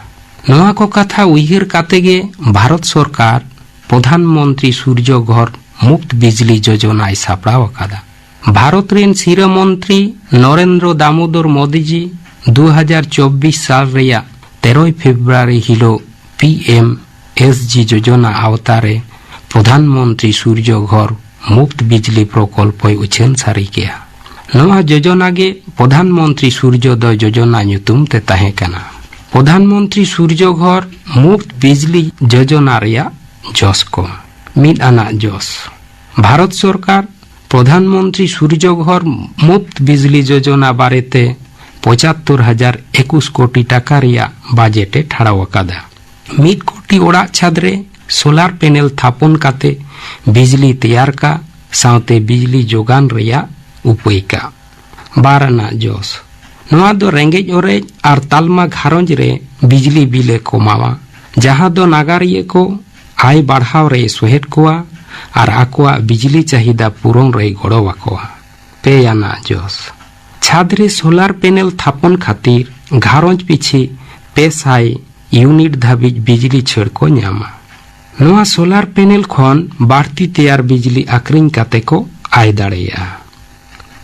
ᱱᱚᱣᱟ ᱠᱚ ᱠᱟᱛᱷᱟ ᱩᱭᱦᱟᱹᱨ ᱠᱟᱛᱮ ᱜᱮ ᱵᱷᱟᱨᱚᱛ ᱥᱚᱨᱠᱟᱨ ᱯᱨᱚᱫᱷᱟᱱ ᱢᱚᱱᱛᱨᱤ ᱥᱩᱨᱡᱚ ᱜᱷᱚᱨ ᱢᱩᱯᱛ ᱵᱤᱡᱽᱞᱤ ᱡᱳᱡᱚᱱᱟᱭ ᱥᱟᱯᱲᱟᱣ ᱟᱠᱟᱫᱟ᱾ ᱵᱷᱟᱨᱚᱛ ᱨᱮᱱ ᱥᱤᱨᱟᱹ ᱢᱚᱱᱛᱨᱤ ᱱᱚᱨᱮᱱᱫᱨᱚ ᱫᱟᱢᱳᱫᱚᱨ ᱢᱳᱫᱤᱡᱤ ᱫᱩ ᱦᱟᱡᱟᱨ ᱪᱚᱵᱵᱤᱥ ᱥᱟᱞ ᱨᱮᱭᱟᱜ ᱛᱮᱨᱚᱭ ᱯᱷᱮᱵᱽᱨᱩᱣᱟᱨᱤ ᱦᱤᱞᱳᱜ ᱯᱤ ᱮᱢ ᱮᱥ ᱡᱤ ᱡᱳᱡᱚᱱᱟ ᱟᱣᱛᱟ ᱨᱮ ᱯᱨᱚᱫᱷᱟᱱ ᱢᱚᱱᱛᱨᱤ ᱥᱩᱨᱡᱚ ᱜᱷᱚᱨ ᱢᱩᱯᱛ ᱵᱤᱡᱽᱞᱤ ᱯᱨᱚᱠᱚᱞᱯᱚᱭ ᱩᱪᱷᱟᱹᱱ ᱥᱟᱹᱨᱤ ᱠᱮᱫᱼᱟ᱾ ᱱᱚᱣᱟ ᱡᱳᱡᱚᱱᱟ ᱜᱮ ᱯᱨᱚᱫᱷᱟᱱ ᱢᱚᱱᱛᱨᱤ ᱥᱩᱨᱡᱚᱫᱚᱭ ᱡᱳᱡᱚᱱᱟ ᱧᱩᱛᱩᱢ ᱛᱮ ᱛᱟᱦᱮᱸ ᱠᱟᱱᱟ᱾ ᱯᱨᱚᱫᱷᱟᱱ ᱢᱚᱱᱛᱨᱤ ᱥᱩᱨᱡᱚ ᱜᱷᱚᱨ ᱢᱩᱯᱛ ᱵᱤᱡᱽᱞᱤ ᱡᱳᱡᱚᱱᱟ ᱨᱮᱭᱟᱜ ᱡᱚᱥ ᱠᱚ᱾ ᱢᱤᱫ ᱟᱱᱟᱜ ᱡᱚᱥ, ᱵᱷᱟᱨᱚᱛ ᱥᱚᱨᱠᱟᱨ ᱯᱨᱚᱫᱷᱟᱱ ᱢᱚᱱᱛᱨᱤ ᱥᱩᱨᱡᱚ ᱜᱷᱚᱨ ᱢᱩᱯᱛ ᱵᱤᱡᱽᱞᱤ ᱡᱳᱡᱚᱱᱟ ᱵᱟᱨᱮᱛᱮ ᱯᱚᱸᱪᱟᱛᱛᱳᱨ ᱦᱟᱡᱟᱨ ᱮᱠᱩᱥ ᱠᱳᱴᱤ ᱴᱟᱠᱟ ᱨᱮᱭᱟᱜ ᱵᱟᱡᱮᱴ ᱮ ᱴᱷᱟᱲᱟᱣ ᱟᱠᱟᱫᱟ᱾ ᱢᱤᱫ ᱠᱳᱴᱤ ᱚᱲᱟᱜ ᱪᱷᱟᱫᱽ ᱨᱮ ᱥᱳᱞᱟᱨ ᱯᱮᱱᱮᱞ ᱛᱷᱟᱯᱚᱱ ᱠᱟᱛᱮ ᱵᱤᱡᱽᱞᱤ ᱛᱮᱭᱟᱨ ᱠᱟᱜ ᱥᱟᱶᱛᱮ ᱵᱤᱡᱽᱞᱤ ᱡᱳᱜᱟᱱ ᱨᱮᱭᱟᱜ ᱩᱯᱟᱹᱭ ᱠᱟᱜ᱾ ᱵᱟᱨ ᱟᱱᱟᱜ ᱡᱚᱥ, ᱱᱚᱣᱟ ᱫᱚ ᱨᱮᱸᱜᱮᱡ ᱚᱨᱮᱡ ᱟᱨ ᱛᱟᱞᱢᱟ ᱜᱷᱟᱨᱚᱸᱡᱽ ᱨᱮ ᱵᱤᱡᱽᱞᱤ ᱵᱤᱞ ᱮ ᱠᱚᱢᱟᱣᱟ, ᱡᱟᱦᱟᱸ ᱫᱚ ᱱᱟᱜᱟᱨᱤᱭᱟᱹ ᱠᱚ ᱟᱭ ᱵᱟᱲᱦᱟᱣ ᱨᱮ ᱥᱚᱦᱮᱫ ᱠᱚᱣᱟ ᱟᱨ ᱟᱠᱚᱣᱟᱜ ᱵᱤᱡᱽᱞᱤ ᱪᱟᱦᱤᱫᱟ ᱯᱩᱨᱚᱱ ᱨᱮᱭ ᱜᱚᱲᱚ ᱟᱠᱚᱣᱟ᱾ ᱯᱮ ᱟᱱᱟᱜ ᱡᱚᱥ, ᱪᱷᱟᱫᱽ ᱨᱮ ᱥᱳᱞᱟᱨ ᱯᱮᱱᱮᱞ ᱛᱷᱟᱯᱚᱱ ᱠᱷᱟᱹᱛᱤᱨ ᱜᱷᱟᱨᱚᱸᱡᱽ ᱯᱤᱪᱷᱤ ᱯᱮ ᱥᱟᱭ ᱤᱭᱩᱱᱤᱴ ᱫᱷᱟᱹᱵᱤᱡ ᱵᱤᱡᱽᱞᱤ ᱪᱷᱟᱹᱲ ᱠᱚ ᱧᱟᱢᱟ᱾ ᱱᱚᱣᱟ ᱥᱳᱞᱟᱨ ᱯᱮᱱᱮᱞ ᱠᱷᱚᱱ ᱵᱟᱹᱲᱛᱤ ᱛᱮᱭᱟᱨ ᱵᱤᱡᱽᱞᱤ ᱟᱠᱷᱨᱤᱧ ᱠᱟᱛᱮ ᱠᱚ ᱟᱭ ᱫᱟᱲᱮᱭᱟᱜᱼᱟ᱾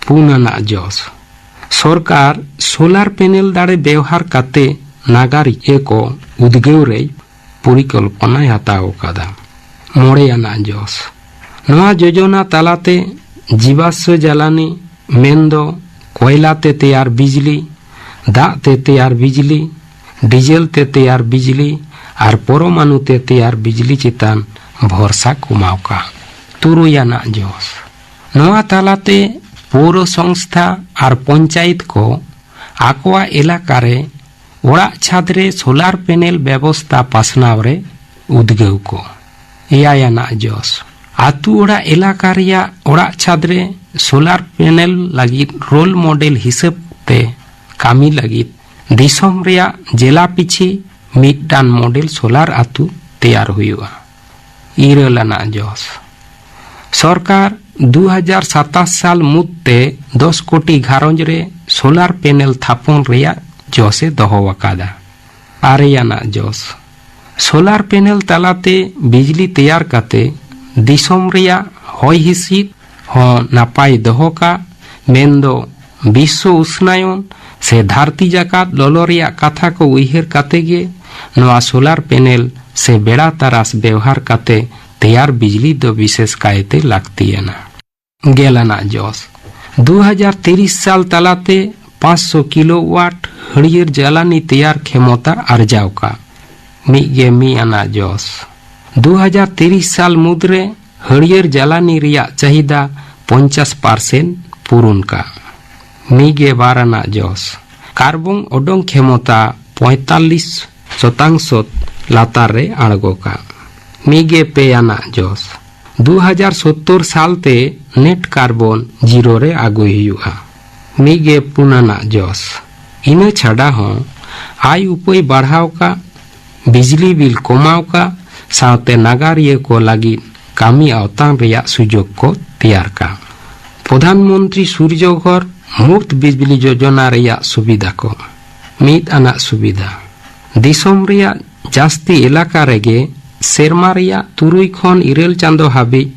ᱯᱩᱱ ᱟᱱᱟᱜ ᱡᱚᱥ, ᱥᱚᱨᱠᱟᱨ ᱥᱳᱞᱟᱨ ᱯᱮᱱᱮᱞ ᱫᱟᱲᱮ ᱵᱮᱣᱦᱟᱨ ᱠᱟᱛᱮ ᱱᱟᱜᱟᱨᱤᱭᱟᱹ ᱠᱚ ᱩᱫᱽᱜᱟᱹᱣ ᱨᱮ ᱯᱚᱨᱤᱠᱚᱞᱯᱚᱱᱟᱭ ᱦᱟᱛᱟᱣ ᱟᱠᱟᱫᱟ᱾ ᱢᱚᱬᱮ ᱟᱱᱟᱜ ᱡᱚᱥ, ᱱᱚᱣᱟ ᱡᱳᱡᱚᱱᱟ ᱛᱟᱞᱟᱛᱮ ᱡᱤᱵᱟᱥᱥᱚ ᱡᱟᱞᱟᱱᱤ ᱢᱮᱱᱫᱚ ᱠᱚᱭᱞᱟ ᱛᱮ ᱛᱮᱭᱟᱨ ᱵᱤᱡᱽᱞᱤ, ᱫᱟᱜ ᱛᱮ ᱛᱮᱭᱟᱨ ᱵᱤᱡᱽᱞᱤ, ᱰᱤᱡᱮᱞ ᱛᱮ ᱛᱮᱭᱟᱨ ᱵᱤᱡᱽᱞᱤ ᱟᱨ ᱯᱚᱨᱚᱢᱟᱱᱩ ᱛᱮ ᱛᱮᱭᱟᱨ ᱵᱤᱡᱽᱞᱤ ᱪᱮᱛᱟᱱ ᱵᱷᱚᱨᱥᱟ ᱠᱚᱢᱟᱣ ᱠᱟ᱾ ᱛᱩᱨᱩᱭ ᱟᱱᱟᱜ ᱡᱚᱥ, ᱱᱚᱣᱟ ᱛᱟᱞᱟᱛᱮ ᱯᱳᱣᱨᱚ ᱥᱚᱝᱥᱛᱷᱟ ᱟᱨ ᱯᱚᱧᱪᱟᱭᱮᱛ ᱠᱚ ᱟᱠᱚᱣᱟᱜ ᱮᱞᱟᱠᱟ ᱨᱮ ᱚᱲᱟᱜ ᱪᱷᱟᱫᱽ ᱨᱮ ᱥᱳᱞᱟᱨ ᱯᱮᱱᱮᱞ ᱵᱮᱵᱚᱥᱛᱟ ᱯᱟᱥᱱᱟᱣ ᱨᱮ ᱩᱫᱽᱜᱟᱹᱣ ᱠᱚ᱾ ᱮᱭᱟᱭ ᱟᱱᱟᱜ ᱡᱚᱥ, ᱟᱛᱳ ᱚᱲᱟᱜ ᱮᱞᱟᱠᱟ ᱨᱮᱭᱟᱜ ᱚᱲᱟᱜ ᱪᱷᱟᱫᱽ ᱨᱮ ᱥᱳᱞᱟᱨ ᱯᱮᱱᱮᱞ ᱞᱟᱹᱜᱤᱫ ᱨᱳᱞ ᱢᱚᱰᱮᱞ ᱦᱤᱥᱟᱹᱵ ᱛᱮ ᱠᱟᱹᱢᱤ ᱞᱟᱹᱜᱤᱫ ᱫᱤᱥᱚᱢ ᱨᱮᱭᱟᱜ ᱡᱮᱞᱟ ᱯᱤᱪᱷᱤ ᱢᱤᱫᱴᱟᱝ ᱢᱚᱰᱮᱞ ᱥᱳᱞᱟᱨ ᱟᱛᱳ ᱛᱮᱭᱟᱨ ᱦᱩᱭᱩᱜᱼᱟ᱾ ᱤᱨᱟᱹᱞ ᱟᱱᱟᱜ ᱡᱚᱥ, ᱥᱚᱨᱠᱟᱨ ᱫᱩ ᱦᱟᱡᱟᱨ ᱥᱟᱛᱟᱥ ᱥᱟᱞ ᱢᱩᱫᱽ ᱛᱮ ᱫᱚᱥ ᱠᱳᱴᱤ ᱜᱷᱟᱨᱚᱸᱡᱽ ᱨᱮ ᱥᱳᱞᱟᱨ ᱯᱮᱱᱮᱞ ᱛᱷᱟᱯᱚᱱ ᱨᱮᱭᱟᱜ ᱡᱚᱥ ᱮ ᱫᱚᱦᱚ ᱟᱠᱟᱫᱟ᱾ ᱟᱨᱮ ᱟᱱᱟᱜ ᱡᱚᱥ, ᱥᱳᱞᱟᱨ ᱯᱮᱱᱮᱞ ᱛᱟᱞᱟᱛᱮ ᱵᱤᱡᱽᱞᱤ ᱛᱮᱭᱟᱨ ᱠᱟᱛᱮ ᱫᱤᱥᱚᱢ ᱨᱮᱭᱟᱜ ᱦᱚᱭ ᱦᱤᱸᱥᱤᱫ ᱦᱚᱸ ᱱᱟᱯᱟᱭ ᱫᱚᱦᱚ ᱠᱟᱜ, ᱢᱮᱱᱫᱚ ᱵᱤᱥᱥᱚ ᱩᱥᱱᱟᱭᱚᱱ ᱥᱮ ᱫᱷᱟᱹᱨᱛᱤ ᱡᱟᱠᱟᱛ ᱞᱚᱞᱚ ᱨᱮᱭᱟᱜ ᱠᱟᱛᱷᱟ ᱠᱚ ᱩᱭᱦᱟᱹᱨ ᱠᱟᱛᱮ ᱜᱮ ᱱᱚᱣᱟ ᱥᱳᱞᱟᱨ ᱯᱮᱱᱮᱞ ᱥᱮ ᱵᱮᱲᱟ ᱛᱟᱨᱟᱥ ᱵᱮᱣᱦᱟᱨ ᱠᱟᱛᱮ ᱛᱮᱭᱟᱨ ᱵᱤᱡᱽᱞᱤ ᱫᱚ ᱵᱤᱥᱮᱥ ᱠᱟᱭᱛᱮ ᱞᱟᱹᱠᱛᱤᱭᱟᱱᱟ᱾ ᱜᱮᱞ ᱟᱱᱟᱜ ᱡᱚᱥ, ᱫᱩ ᱦᱟᱡᱟᱨ ᱛᱤᱨᱤᱥ ᱥᱟᱞ ᱛᱟᱞᱟᱛᱮ ᱯᱟᱸᱪᱥᱚ ᱠᱤᱞᱳᱣᱟᱴ ᱦᱟᱹᱨᱭᱟᱹᱲ ᱡᱟᱞᱟᱱᱤ ᱛᱮᱭᱟᱨ ᱠᱷᱮᱢᱚᱛᱟ ᱟᱨᱡᱟᱣ ᱠᱟᱜ᱾ ᱢᱤᱫ ᱜᱮ ᱢᱤᱫ ᱟᱱᱟᱜ ᱡᱚᱥ, ᱫᱩ ᱦᱟᱡᱟᱨ ᱛᱤᱨᱤᱥ ᱥᱟᱞ ᱢᱩᱫᱽᱨᱮ ᱦᱟᱹᱨᱭᱟᱹᱲ ᱡᱟᱞᱟᱱᱤ ᱨᱮᱭᱟᱜ ᱪᱟᱹᱦᱤᱫᱟ ᱯᱚᱧᱪᱟᱥ ᱯᱟᱨᱥᱮᱱᱴ ᱯᱩᱨᱩᱱ ᱠᱟᱜ᱾ ᱢᱤᱫ ᱜᱮ ᱵᱟᱨ ᱟᱱᱟᱜ ᱡᱚᱥ, ᱠᱟᱨᱵᱚᱱ ᱚᱰᱚᱝ ᱠᱷᱮᱢᱚᱛᱟ ᱯᱚᱸᱭᱛᱟᱞᱞᱤᱥ ᱥᱚᱛᱟᱝᱥᱚ ᱞᱟᱛᱟᱨ ᱨᱮ ᱟᱬᱜᱚ ᱠᱟᱜ᱾ ᱢᱤᱫ ᱜᱮ ᱯᱮ ᱟᱱᱟᱜ ᱡᱚᱥ, ᱫᱩ ᱦᱟᱡᱟᱨ ᱥᱳᱛᱛᱳᱨ ᱥᱟᱞ ᱛᱮ ᱱᱮᱴ ᱠᱟᱨᱵᱚᱱ ᱡᱤᱨᱳ ᱨᱮ ᱟᱹᱜᱩᱭ ᱦᱩᱭᱩᱜᱼᱟ᱾ ᱢᱤᱫ ᱜᱮ ᱯᱩᱱ ᱟᱱᱟᱜ ᱡᱚᱥ, ᱤᱱᱟᱹ ᱪᱷᱟᱰᱟ ᱦᱚᱸ ᱟᱭ ᱩᱯᱟᱹᱭ ᱵᱟᱲᱦᱟᱣ ᱠᱟᱜ, ᱵᱤᱡᱽᱞᱤ ᱵᱤᱞ ᱠᱚᱢᱟᱣ ᱠᱟᱜ ᱥᱟᱶᱛᱮ ᱱᱟᱜᱟᱨᱤᱭᱟᱹ ᱠᱚ ᱞᱟᱹᱜᱤᱫ ᱠᱟᱹᱢᱤ ᱟᱣᱛᱟᱱ ᱨᱮᱭᱟᱜ ᱥᱩᱡᱳᱜᱽ ᱠᱚ ᱛᱮᱭᱟᱨ ᱠᱟᱜ᱾ ᱯᱨᱚᱫᱷᱟᱱ ᱢᱚᱱᱛᱨᱤ ᱥᱩᱨᱡᱚ ᱜᱷᱚᱨ ᱢᱩᱯᱛ ᱵᱤᱡᱽᱞᱤ ᱡᱳᱡᱚᱱᱟ ᱨᱮᱭᱟᱜ ᱥᱩᱵᱤᱫᱷᱟ ᱠᱚ᱾ ᱢᱤᱫ ᱟᱱᱟᱜ ᱥᱩᱵᱤᱫᱷᱟ, ᱫᱤᱥᱚᱢ ᱨᱮᱭᱟᱜ ᱡᱟᱹᱥᱛᱤ ᱮᱞᱟᱠᱟ ᱨᱮᱜᱮ ᱥᱮᱨᱢᱟ ᱨᱮᱭᱟᱜ ᱛᱩᱨᱩᱭ ᱠᱷᱚᱱ ᱤᱨᱟᱹᱞ ᱪᱟᱸᱫᱚ ᱦᱟᱹᱵᱤᱡ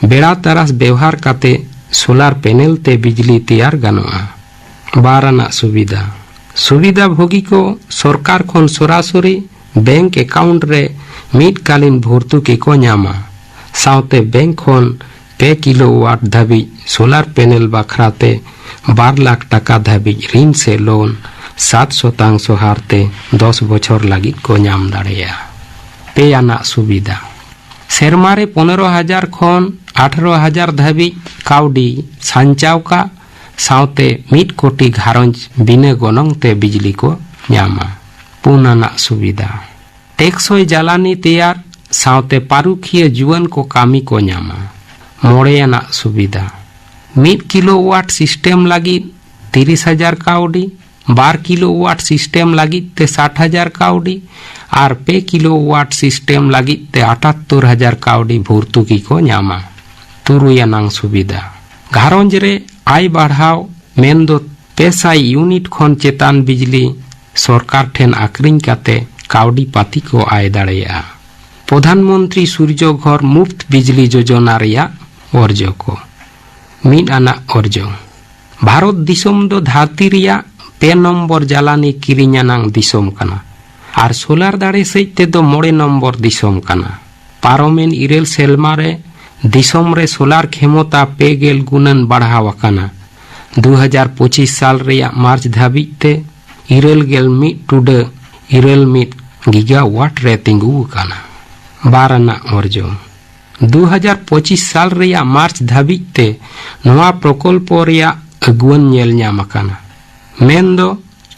ᱵᱮᱲᱟ ᱛᱟᱨᱟᱥ ᱵᱮᱣᱦᱟᱨ ᱠᱟᱛᱮ ᱥᱳᱞᱟᱨ ᱯᱮᱱᱮᱞ ᱛᱮ ᱵᱤᱡᱽᱞᱤ ᱛᱮᱭᱟᱨ ᱜᱟᱱᱚᱜᱼᱟ᱾ ᱵᱟᱨ ᱟᱱᱟᱜ ᱥᱩᱵᱤᱫᱷᱟ, ᱥᱩᱵᱤᱫᱷᱟ ᱵᱷᱳᱜᱤ ᱠᱚ ᱥᱚᱨᱠᱟᱨ ᱠᱷᱚᱱ ᱥᱚᱨᱟᱥᱚᱨᱤ ᱵᱮᱝᱠ ᱮᱠᱟᱣᱩᱱᱴ ᱨᱮ ᱢᱤᱫ ᱠᱟᱞᱤᱱ ᱵᱷᱚᱨᱛᱩᱠᱤ ᱠᱚ ᱧᱟᱢᱟ, ᱥᱟᱶᱛᱮ ᱵᱮᱝᱠ ᱠᱷᱚᱱ ᱯᱮ ᱠᱤᱞᱳᱣᱟᱴ ᱫᱷᱟᱹᱵᱤᱡ ᱥᱳᱞᱟᱨ ᱯᱮᱱᱮᱞ ᱵᱟᱠᱷᱨᱟ ᱛᱮ ᱵᱟᱨ ᱞᱟᱠᱷ ᱴᱟᱠᱟ ᱫᱷᱟᱹᱵᱤᱡ ᱨᱤᱱ ᱥᱮ ᱞᱳᱱ ᱥᱟᱛ ᱥᱚᱛᱟᱝᱥᱚ ᱦᱟᱨ ᱛᱮ ᱫᱚᱥ ᱵᱚᱪᱷᱚᱨ ᱞᱟᱹᱜᱤᱫ ᱠᱚ ᱧᱟᱢ ᱫᱟᱲᱮᱭᱟᱜᱼᱟ᱾ ᱯᱮ ᱟᱱᱟᱜ ᱥᱩᱵᱤᱫᱷᱟ, ᱥᱮᱨᱢᱟ ᱨᱮ ᱯᱚᱱᱮᱨᱚ ᱦᱟᱡᱟᱨ ᱠᱷᱚᱱ ᱟᱴᱷᱨᱚ ᱦᱟᱡᱟᱨ ᱫᱷᱟᱹᱵᱤᱡ ᱠᱟᱹᱣᱰᱤ ᱥᱟᱧᱪᱟᱣ ᱠᱟᱜ ᱥᱟᱶᱛᱮ ᱢᱤᱫ ᱠᱳᱴᱤ ᱜᱷᱟᱨᱚᱸᱡᱽ ᱵᱤᱱᱟᱹ ᱜᱚᱱᱚᱝ ᱛᱮ ᱵᱤᱡᱽᱞᱤ ᱠᱚ ᱧᱟᱢᱟ᱾ ᱯᱩᱱ ᱟᱱᱟᱜ ᱥᱩᱵᱤᱫᱷᱟ, ᱴᱮᱠᱥᱚᱭ ᱡᱟᱞᱟᱱᱤ ᱛᱮᱭᱟᱨ ᱥᱟᱶᱛᱮ ᱯᱟᱹᱨᱩᱠᱷᱤᱭᱟᱹ ᱡᱩᱣᱟᱹᱱ ᱠᱚ ᱠᱟᱹᱢᱤ ᱠᱚ ᱧᱟᱢᱟ᱾ ᱢᱚᱬᱮ ᱟᱱᱟᱜ ᱥᱩᱵᱤᱫᱷᱟ, ᱢᱤᱫ ᱠᱤᱞᱳᱣᱟᱴ ᱥᱤᱥᱴᱮᱢ ᱞᱟᱹᱜᱤᱫ ᱛᱤᱨᱤᱥ ᱦᱟᱡᱟᱨ ᱠᱟᱹᱣᱰᱤ, ᱵᱟᱨ ᱠᱤᱞᱳᱣᱟᱴ ᱥᱤᱥᱴᱮᱢ ᱞᱟᱹᱜᱤᱫ ᱛᱮ ᱥᱟᱴ ᱦᱟᱡᱟᱨ ᱠᱟᱹᱣᱰᱤ ᱟᱨ ᱯᱮ ᱠᱤᱞᱳᱣᱟᱴ ᱥᱤᱥᱴᱮᱢ ᱞᱟᱹᱜᱤᱫ ᱛᱮ ᱟᱴᱟᱛᱛᱳᱨ ᱦᱟᱡᱟᱨ ᱠᱟᱹᱣᱰᱤ ᱵᱷᱚᱨᱛᱩᱠᱤ ᱠᱚ ᱧᱟᱢᱟ᱾ ᱛᱩᱨᱩᱭ ᱟᱱᱟᱝ ᱥᱩᱵᱤᱫᱷᱟ, ᱜᱷᱟᱨᱚᱸᱡᱽ ᱨᱮ ᱟᱭ ᱵᱟᱲᱦᱟᱣ, ᱢᱮᱱᱫᱚ ᱯᱮ ᱥᱟᱭ ᱤᱭᱩᱱᱤᱴ ᱠᱷᱚᱱ ᱪᱮᱛᱟᱱ ᱵᱤᱡᱽᱞᱤ ᱥᱚᱨᱠᱟᱨ ᱴᱷᱮᱱ ᱟᱠᱷᱨᱤᱧ ᱠᱟᱛᱮ ᱠᱟᱹᱣᱰᱤ ᱯᱟᱹᱛᱤ ᱠᱚ ᱟᱭ ᱫᱟᱲᱮᱭᱟᱜᱼᱟ᱾ ᱯᱨᱚᱫᱷᱟᱱ ᱢᱚᱱᱛᱨᱤ ᱥᱩᱨᱡᱚ ᱜᱷᱚᱨ ᱢᱩᱯᱛ ᱵᱤᱡᱽᱞᱤ ᱡᱳᱡᱚᱱᱟ ᱨᱮᱭᱟᱜ ᱚᱨᱡᱚ ᱠᱚ᱾ ᱢᱤᱫ ᱟᱱᱟᱜ ᱚᱨᱡᱚ, ᱵᱷᱟᱨᱚᱛ ᱫᱤᱥᱚᱢ ᱫᱚ ᱫᱷᱟᱹᱨᱛᱤ ᱨᱮᱭᱟᱜ ᱯᱮ ᱱᱚᱢᱵᱚᱨ ᱡᱟᱞᱟᱱᱤ ᱠᱤᱨᱤᱧ ᱟᱱᱟᱝ ᱫᱤᱥᱚᱢ ᱠᱟᱱᱟ ᱟᱨ ᱥᱳᱞᱟᱨ ᱫᱟᱲᱮ ᱥᱮᱫ ᱛᱮᱫᱚ ᱢᱚᱬᱮ ᱱᱚᱢᱵᱚᱨ ᱫᱤᱥᱚᱢ ᱠᱟᱱᱟ᱾ ᱯᱟᱨᱚᱢᱮᱱ ᱤᱨᱟᱹᱞ ᱥᱮᱨᱢᱟ ᱨᱮ ᱫᱤᱥᱚᱢ ᱨᱮ ᱥᱳᱞᱟᱨ ᱠᱷᱮᱢᱚᱛᱟ ᱯᱮ ᱜᱮᱞ ᱜᱩᱱᱟᱹᱱ ᱵᱟᱲᱦᱟᱣ ᱟᱠᱟᱱᱟ᱾ ᱫᱩ ᱦᱟᱡᱟᱨ ᱯᱚᱸᱪᱤᱥ ᱥᱟᱞ ᱨᱮᱭᱟᱜ ᱢᱟᱨᱪ ᱫᱷᱟᱹᱵᱤᱡ ᱛᱮ ᱤᱨᱟᱹᱞ ᱜᱮᱞ ᱢᱤᱫ ᱴᱩᱰᱟᱹ ᱤᱨᱟᱹᱞ ᱢᱤᱫ ᱜᱤᱜᱟᱣᱟᱴ ᱨᱮ ᱛᱤᱸᱜᱩ ᱟᱠᱟᱱᱟ᱾ ᱵᱟᱨ ᱟᱱᱟᱜ ᱚᱨᱡᱚ, ᱫᱩ ᱦᱟᱡᱟᱨ ᱯᱚᱸᱪᱤᱥ ᱥᱟᱞ ᱨᱮᱭᱟᱜ ᱢᱟᱨᱪ ᱫᱷᱟᱹᱵᱤᱡ ᱛᱮ ᱱᱚᱣᱟ ᱯᱨᱚᱠᱚᱞᱯᱚ ᱨᱮᱭᱟᱜ ᱟᱹᱜᱩᱣᱟᱹᱱ ᱧᱮᱞ ᱧᱟᱢ ᱟᱠᱟᱱᱟ, ᱢᱮᱱᱫᱚ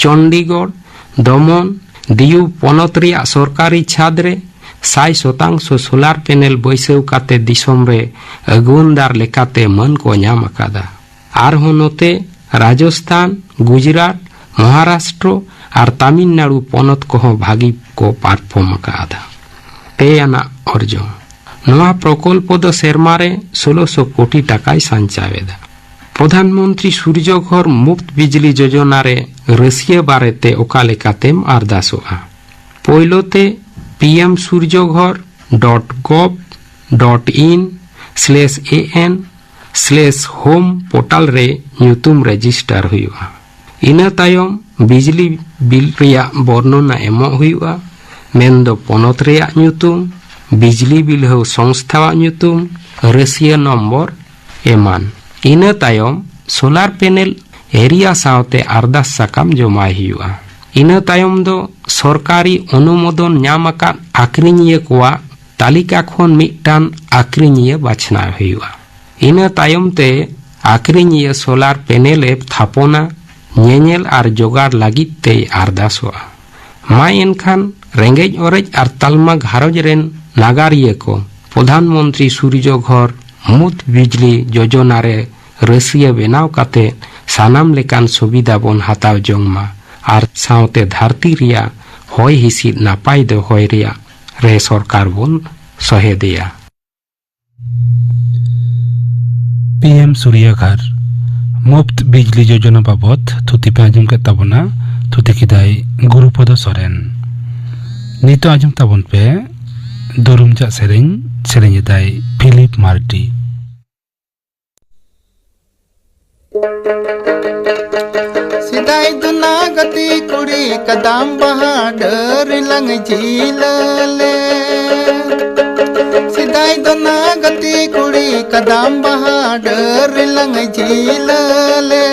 ᱪᱚᱱᱰᱤᱜᱚᱲ, ᱫᱚᱢᱚᱱ, ᱫᱤᱭᱩ ᱯᱚᱱᱚᱛ ᱨᱮᱭᱟᱜ ᱥᱚᱨᱠᱟᱨᱤ ᱪᱷᱟᱫᱽ ᱨᱮ ᱥᱟᱭ ᱥᱚᱛᱟᱝᱥᱚ ᱥᱳᱞᱟᱨ ᱯᱮᱱᱮᱞ ᱵᱟᱹᱭᱥᱟᱹᱣ ᱠᱟᱛᱮ ᱫᱤᱥᱚᱢ ᱨᱮ ᱟᱹᱜᱩᱣᱟᱹᱱᱫᱟᱨ ᱞᱮᱠᱟᱛᱮ ᱢᱟᱹᱱ ᱠᱚ ᱧᱟᱢ ᱟᱠᱟᱫᱟ᱾ ᱟᱨᱦᱚᱸ ᱱᱚᱛᱮ ᱨᱟᱡᱚᱥᱛᱷᱟᱱ, ᱜᱩᱡᱽᱨᱟᱴ, ᱢᱚᱦᱟᱨᱟᱥᱴᱨᱚ ᱟᱨ ᱛᱟᱢᱤᱞᱱᱟᱲᱩ ᱯᱚᱱᱚᱛ ᱠᱚᱦᱚᱸ ᱵᱷᱟᱹᱜᱤ ᱠᱚ ᱯᱟᱨᱯᱷᱚᱨᱢ ᱟᱠᱟᱫᱟ᱾ ᱯᱮ ᱟᱱᱟᱜ ᱚᱨᱡᱚ, ᱱᱚᱣᱟ ᱯᱨᱚᱠᱚᱞᱯᱚ ᱫᱚ ᱥᱮᱨᱢᱟ ᱨᱮ ᱥᱳᱞᱳᱥᱚ ᱠᱳᱴᱤ ᱴᱟᱠᱟᱭ ᱥᱟᱧᱪᱟᱣ ᱮᱫᱟ᱾ ᱯᱨᱚᱫᱷᱟᱱ ᱢᱚᱱᱛᱨᱤ ᱥᱩᱨᱡᱚ ᱜᱷᱚᱨ ᱢᱩᱯᱛ ᱵᱤᱡᱽᱞᱤ ᱡᱳᱡᱚᱱᱟ ᱨᱮ ᱨᱟᱹᱥᱤᱭᱟᱹ ᱵᱟᱨᱮᱛᱮ ᱚᱠᱟ ᱞᱮᱠᱟᱛᱮᱢ ᱟᱨᱫᱟᱥᱚᱜᱼᱟ? ᱯᱳᱭᱞᱳ ᱛᱮ ᱯᱤ ᱮᱢ ᱥᱩᱨᱡᱚ ᱜᱷᱚᱨ ᱰᱚᱴ ᱜᱚᱵᱷ ᱰᱚᱴ ᱤᱱ ᱥᱞᱮᱥ ᱮ ᱮᱱ ᱥᱞᱮᱥ ᱦᱳᱢ ᱯᱳᱨᱴᱟᱞ ᱨᱮ ᱧᱩᱛᱩᱢ ᱨᱮᱡᱤᱥᱴᱟᱨ ᱦᱩᱭᱩᱜᱼᱟ᱾ ᱤᱱᱟᱹ ᱛᱟᱭᱚᱢ ᱵᱤᱡᱽᱞᱤ ᱵᱤᱞ ᱨᱮᱭᱟᱜ ᱵᱚᱨᱱᱚᱱᱟ ᱮᱢᱚᱜ ᱦᱩᱭᱩᱜᱼᱟ, ᱢᱮᱱᱫᱚ ᱯᱚᱱᱚᱛ ᱨᱮᱭᱟᱜ ᱧᱩᱛᱩᱢ, ᱵᱤᱡᱽᱞᱤ ᱵᱤᱞᱦᱟᱹᱣ ᱥᱚᱝᱥᱛᱷᱟᱣᱟᱜ ᱧᱩᱛᱩᱢ, ᱨᱟᱹᱥᱤᱭᱟᱹ ᱱᱚᱢᱵᱚᱨ ᱮᱢᱟᱱ᱾ ᱤᱱᱟᱹ ᱛᱟᱭᱚᱢ ᱥᱳᱞᱟᱨ ᱯᱮᱱᱮᱞ ᱮᱨᱤᱭᱟ ᱥᱟᱶᱛᱮ ᱟᱨᱫᱟᱥ ᱥᱟᱠᱟᱢ ᱡᱚᱢᱟᱭ ᱦᱩᱭᱩᱜᱼᱟ᱾ ᱤᱱᱟᱹ ᱛᱟᱭᱚᱢ ᱫᱚ ᱥᱚᱨᱠᱟᱨᱤ ᱚᱱᱩᱢᱳᱫᱚᱱ ᱧᱟᱢ ᱟᱠᱟᱫ ᱟᱠᱷᱨᱤᱧᱤᱭᱟᱹ ᱠᱚᱣᱟᱜ ᱛᱟᱹᱞᱤᱠᱟ ᱠᱷᱚᱱ ᱢᱤᱫᱴᱟᱝ ᱟᱠᱷᱨᱤᱧᱤᱭᱟᱹ ᱵᱟᱪᱷᱱᱟᱣ ᱦᱩᱭᱩᱜᱼᱟ᱾ ᱤᱱᱟᱹ ᱛᱟᱭᱚᱢ ᱛᱮ ᱟᱠᱷᱨᱤᱧᱤᱭᱟᱹ ᱥᱳᱞᱟᱨ ᱯᱮᱱᱮᱞ ᱮ ᱛᱷᱟᱯᱚᱱᱟ, ᱧᱮᱧᱮᱞ ᱟᱨ ᱡᱚᱜᱟᱲ ᱞᱟᱹᱜᱤᱫ ᱛᱮᱭ ᱟᱨᱫᱟᱥᱚᱜᱼᱟ᱾ ᱢᱟ ᱮᱱᱠᱷᱟᱱ ᱨᱮᱸᱜᱮᱡ ᱚᱨᱮᱡ ᱟᱨ ᱛᱟᱞᱢᱟ ᱜᱷᱟᱨᱚᱸᱡᱽ ᱨᱮᱱ ᱱᱟᱜᱟᱨᱤᱭᱟᱹ ᱠᱚ ᱯᱨᱚᱫᱷᱟᱱ ᱢᱚᱱᱛᱨᱤ ᱥᱩᱨᱡᱚ ᱜᱷᱚᱨ ᱢᱩᱯᱷᱛ ᱵᱤᱡᱽᱞᱤ ᱡᱳᱡᱚᱱᱟ ᱨᱮ ᱨᱟᱹᱥᱤᱭᱟᱹ ᱵᱮᱱᱟᱣ ᱠᱟᱛᱮ ᱥᱟᱱᱟᱢ ᱞᱮᱠᱟᱱ ᱥᱩᱵᱤᱫᱷᱟ ᱵᱚᱱ ᱦᱟᱛᱟᱣ ᱡᱚᱝ ᱢᱟ ᱟᱨ ᱥᱟᱶᱛᱮ ᱫᱷᱟᱹᱨᱛᱤ ᱨᱮᱭᱟᱜ ᱦᱚᱭ ᱦᱤᱸᱥᱤᱫ ᱱᱟᱯᱟᱭ ᱫᱚᱦᱚᱭ ᱨᱮᱭᱟᱜ ᱨᱮ ᱥᱚᱨᱠᱟᱨ ᱵᱚᱱ ᱥᱚᱦᱮᱫᱮᱭᱟ᱾ ᱯᱤ ᱮᱢ ᱥᱩᱨᱭᱟᱜᱷᱟᱨ ᱢᱩᱯᱷᱛ ᱵᱤᱡᱽᱞᱤ ᱡᱳᱡᱚᱱᱟ ᱵᱟᱵᱚᱛ ᱛᱷᱩᱛᱤ ᱯᱮ ᱟᱸᱡᱚᱢ ᱠᱮᱫ ᱛᱟᱵᱚᱱᱟ᱾ ᱛᱷᱩᱛᱤ ᱠᱮᱫᱟᱭ ᱜᱩᱨᱩᱯᱚᱫᱚ ᱥᱚᱨᱮᱱ᱾ ᱱᱤᱛᱚᱜ ᱟᱸᱡᱚᱢ ᱛᱟᱵᱚᱱ ᱯᱮ ᱫᱩᱨᱩᱢ ᱪᱟᱜ ᱥᱮᱨᱮᱧ, ᱥᱮᱨᱮᱧ ᱮᱫᱟᱭ ᱯᱷᱤᱞᱤᱯ ᱢᱟᱨᱰᱤ᱾ ᱥᱮᱫᱟᱭ ᱫᱚ ᱱᱟ ᱜᱟᱛᱮ ᱠᱩᱲᱤ ᱠᱟᱫᱟᱢ ᱵᱟᱦᱟ ᱰᱟᱹᱨ ᱞᱟᱝ ᱡᱷᱤᱞᱟᱹ ᱞᱮ᱾ ᱥᱮᱫᱟᱭ ᱫᱚ ᱱᱟ ᱜᱟᱛᱮ ᱠᱩᱲᱤ ᱠᱟᱫᱟᱢ ᱵᱟᱦᱟ ᱰᱟᱹᱨ ᱞᱟᱝ ᱡᱷᱤᱞᱟᱹ ᱞᱮ᱾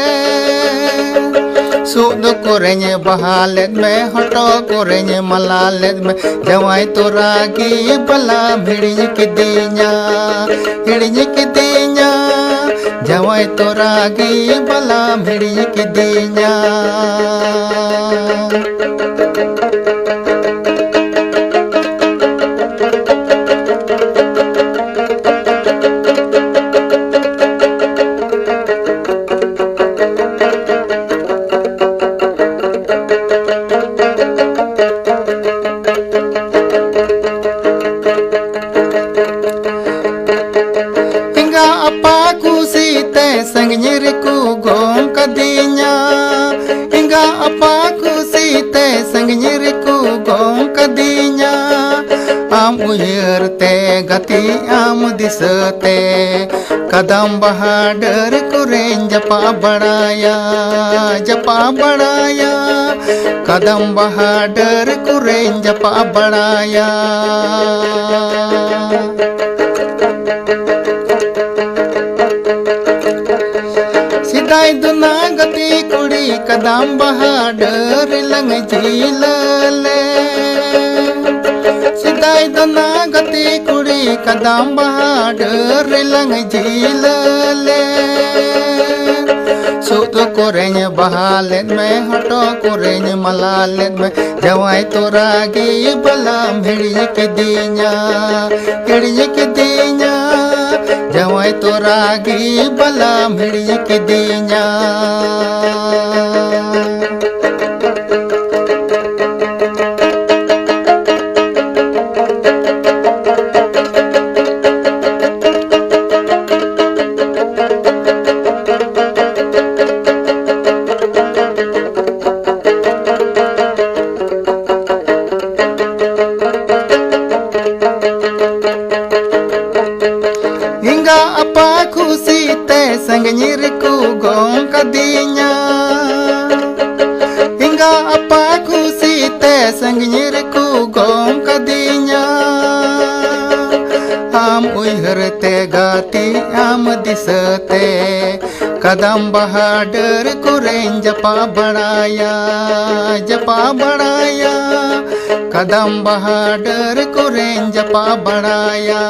ᱥᱩᱫ ᱠᱚᱨᱮᱧ ᱵᱟᱦᱟ ᱞᱮᱫ ᱢᱮ, ᱦᱚᱴᱚᱜ ᱠᱚᱨᱮᱧ ᱢᱟᱞᱟ ᱞᱮᱫ ᱢᱮ, ᱡᱟᱶᱟᱭ ᱛᱚᱨᱟ ᱜᱮ ᱵᱟᱞᱟᱢ ᱦᱤᱲᱤᱧ ᱠᱤᱫᱤᱧᱟ, ᱦᱤᱲᱤᱧ ᱠᱤᱫᱤᱧᱟ, ᱡᱟᱶᱟᱭ ᱛᱚᱨᱟ ᱜᱮ ᱵᱟᱞᱟᱢ ᱦᱤᱲᱤᱧ ᱠᱤᱫᱤᱧᱟ᱾ ᱮᱸᱜᱟ ᱟᱯᱟ ᱠᱩᱥᱤᱛᱮ ᱥᱟᱺᱜᱤᱧ ᱨᱮᱠᱚ ᱜᱚᱝ ᱠᱟᱫᱤᱧᱟ᱾ ᱮᱸᱜᱟ ᱟᱯᱟ ᱠᱩᱥᱤᱛᱮ ᱥᱟᱺᱜᱤᱧ ᱨᱮᱠᱚ ᱜᱚᱝ ᱠᱟᱫᱤᱧᱟ᱾ ᱟᱢ ᱩᱭᱦᱟᱹᱨ ᱛᱮ ᱜᱟᱛᱮ ᱟᱢ ᱫᱤᱥᱟᱹᱛᱮ ᱠᱟᱫᱟᱢ ᱵᱟᱦᱟ ᱰᱟᱹᱨ ᱠᱚᱨᱮᱧ ᱡᱟᱯᱟᱜ ᱵᱟᱲᱟᱭᱟ, ᱡᱟᱯᱟᱜ ᱵᱟᱲᱟᱭᱟ᱾ ᱠᱟᱫᱟᱢ ᱵᱟᱦᱟ ᱰᱟᱹᱨ ᱠᱚᱨᱮᱧ ᱡᱟᱯᱟᱜ ᱵᱟᱲᱟᱭᱟ᱾ ᱥᱮᱫᱟᱭ ᱫᱚ ᱱᱟ ᱜᱟᱛᱮ ᱠᱩᱲᱤ ᱠᱟᱫᱟᱢ ᱵᱟᱦᱟ ᱰᱟᱹᱨ ᱨᱮᱞᱟᱝ ᱡᱷᱤᱞᱟᱹ ᱞᱮ᱾ ᱥᱮᱫᱟᱭ ᱫᱚ ᱱᱟ ᱜᱟᱛᱮ ᱠᱩᱲᱤ ᱠᱟᱫᱟᱢ ᱵᱟᱦᱟ ᱰᱟᱹᱨ ᱨᱮᱞᱟᱝ ᱡᱷᱤᱞᱟᱹ ᱞᱮ᱾ ᱥᱩᱫ ᱠᱚᱨᱮᱧ ᱵᱟᱦᱟ ᱞᱮᱫ ᱢᱮ, ᱦᱚᱴᱚᱜ ᱠᱚᱨᱮᱧ ᱢᱟᱞᱟ ᱞᱮᱫ ᱢᱮ, ᱡᱟᱶᱟᱭ ᱛᱚᱨᱟ ᱜᱮ ᱵᱟᱞᱟᱢ ᱦᱤᱲᱤᱧ ᱠᱤᱫᱤᱧᱟ, ᱦᱤᱲᱤᱧ ᱠᱤᱫᱤᱧᱟ, ᱡᱟᱶᱟᱭ ᱛᱚᱨᱟ ᱜᱮ ᱵᱟᱞᱟᱢ ᱦᱤᱲᱤᱧ ᱠᱤᱫᱤᱧᱟ᱾ ᱮᱸᱜᱟ ᱟᱯᱟ ᱠᱷᱩᱥᱤ ᱛᱮ ᱥᱟᱺᱜᱤᱧ ᱨᱮᱠᱚ ᱜᱚᱝ ᱠᱟᱫᱤᱧᱟ᱾ ᱮᱸᱜᱟ ᱟᱯᱟ ᱠᱷᱩᱥᱤ ᱛᱮ ᱥᱟᱺᱜᱤᱧ ᱨᱮᱠᱚ ᱜᱚᱝ ᱠᱟᱫᱤᱧᱟ᱾ ᱟᱢ ᱩᱭᱦᱟᱹᱨ ᱛᱮ ᱜᱟᱛᱮ, ᱟᱢ ᱫᱤᱥᱟᱹ ᱛᱮ ᱠᱟᱫᱟᱢ ᱵᱟᱦᱟ ᱰᱟᱹᱨ ᱠᱚᱨᱮᱧ ᱡᱟᱯᱟ ᱵᱟᱲᱟᱭᱟ, ᱡᱟᱯᱟ ᱵᱟᱲᱟᱭᱟ᱾ ᱠᱟᱫᱟᱢ ᱵᱟᱦᱟ ᱰᱟᱹᱨ ᱠᱚᱨᱮᱧ ᱡᱟᱯᱟ ᱵᱟᱲᱟᱭᱟ᱾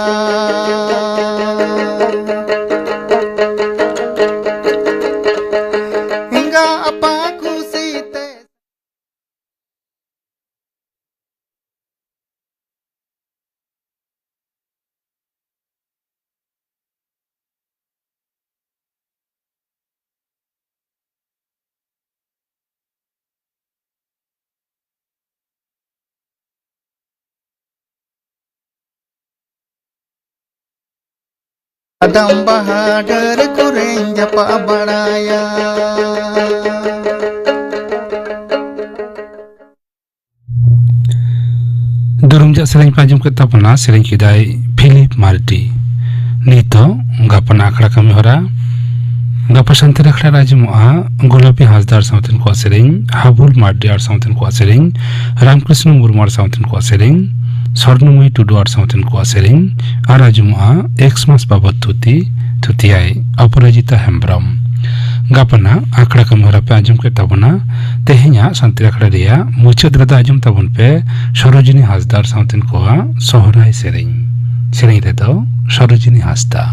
ᱮᱸᱜᱟ ᱟᱯᱟ ᱠᱷᱩᱥᱤ ᱛᱮ᱾ ᱟᱫᱟᱢ ᱵᱟᱦᱟ ᱰᱟᱹᱨ ᱠᱚᱨᱮᱧ ᱡᱟᱯᱟᱜ ᱵᱟᱲᱟᱭᱟ᱾ ᱫᱩᱨᱩᱢ ᱡᱟᱜ ᱥᱮᱨᱮᱧ ᱯᱮ ᱟᱸᱡᱚᱢ ᱠᱮᱫ ᱛᱟᱵᱚᱱᱟ, ᱥᱮᱨᱮᱧ ᱠᱮᱫᱟᱭ ᱯᱷᱤᱞᱤᱯ ᱢᱟᱨᱰᱤ᱾ ᱱᱤᱛᱚᱜ ᱜᱟᱯᱟᱱ ᱟᱠᱷᱲᱟ ᱠᱟᱹᱢᱤ ᱦᱚᱨᱟ᱾ ᱜᱟᱯᱟ ᱥᱟᱱᱛᱟᱲ ᱟᱠᱷᱲᱟ ᱨᱮ ᱟᱸᱡᱚᱢᱚᱜᱼᱟ ᱜᱳᱞᱟᱯᱤ ᱦᱟᱸᱥᱫᱟᱜ ᱟᱨ ᱥᱟᱶᱛᱮᱱ ᱠᱚᱣᱟᱜ ᱥᱮᱨᱮᱧ, ᱦᱟᱵᱩᱞ ᱢᱟᱨᱰᱤ ᱟᱨ ᱥᱟᱶᱛᱮᱱ ᱠᱚᱣᱟᱜ ᱥᱮᱨᱮᱧ, ᱨᱟᱢᱠᱨᱤᱥᱱᱚ ᱢᱩᱨᱢᱩ ᱟᱨ ᱥᱟᱶᱛᱮᱱ ᱠᱚᱣᱟᱜ ᱥᱮᱨᱮᱧ, ᱥᱚᱨᱱᱚᱢᱚᱭ ᱴᱩᱰᱩ ᱟᱨ ᱥᱟᱶᱛᱮᱱ ᱠᱚᱣᱟᱜ ᱥᱮᱨᱮᱧ᱾ ᱟᱨ ᱟᱸᱡᱚᱢᱚᱜᱼᱟ ᱮᱠᱥᱢᱟᱥ ᱵᱟᱵᱚᱫ ᱛᱷᱩᱛᱤ, ᱛᱷᱩᱛᱤᱭᱟᱭ ᱚᱯᱚᱨᱟᱡᱤᱛᱟ ᱦᱮᱢᱵᱨᱚᱢ᱾ ᱜᱟᱯᱟᱱᱟᱜ ᱟᱠᱷᱲᱟ ᱠᱟᱹᱢᱤᱦᱚᱨᱟ ᱯᱮ ᱟᱸᱡᱚᱢ ᱠᱮᱫ ᱛᱟᱵᱚᱱᱟ᱾ ᱛᱮᱦᱮᱧᱟᱜ ᱥᱟᱱᱛᱟᱲᱤ ᱟᱠᱷᱲᱟ ᱨᱮᱭᱟᱜ ᱢᱩᱪᱟᱹᱫ ᱨᱮᱫᱚ ᱟᱸᱡᱚᱢ ᱛᱟᱵᱚᱱ ᱯᱮ ᱥᱚᱨᱳᱡᱤᱱᱤ ᱦᱟᱸᱥᱫᱟ ᱟᱨ ᱥᱟᱶᱛᱮᱱ ᱠᱚᱣᱟᱜ ᱥᱚᱦᱨᱟᱭ ᱥᱮᱨᱮᱧ᱾ ᱥᱮᱨᱮᱧ ᱨᱮᱫᱚ ᱥᱚᱨᱳᱡᱤᱱᱤ ᱦᱟᱸᱥᱫᱟ᱾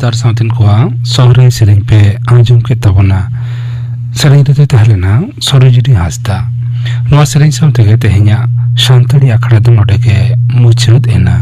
ᱦᱟᱸᱥᱫᱟ ᱟᱨ ᱥᱟᱶᱛᱮᱱ ᱠᱚᱣᱟᱜ ᱥᱚᱦᱨᱟᱭ ᱥᱮᱨᱮᱧ ᱯᱮ ᱟᱸᱡᱚᱢ ᱠᱮᱫ ᱛᱟᱵᱚᱱᱟ᱾ ᱥᱮᱨᱮᱧ ᱨᱮᱫᱚᱭ ᱛᱟᱦᱮᱸ ᱞᱮᱱᱟ ᱥᱚᱨᱚᱡᱤᱱᱤ ᱦᱟᱸᱥᱫᱟ᱾ ᱱᱚᱣᱟ ᱥᱮᱨᱮᱧ ᱥᱟᱶ ᱛᱮᱜᱮ ᱛᱮᱦᱮᱧᱟᱜ ᱥᱟᱱᱛᱟᱲᱤ ᱟᱠᱷᱲᱟ ᱫᱚ ᱱᱚᱰᱮ ᱜᱮ ᱢᱩᱪᱟᱹᱫ ᱮᱱᱟ᱾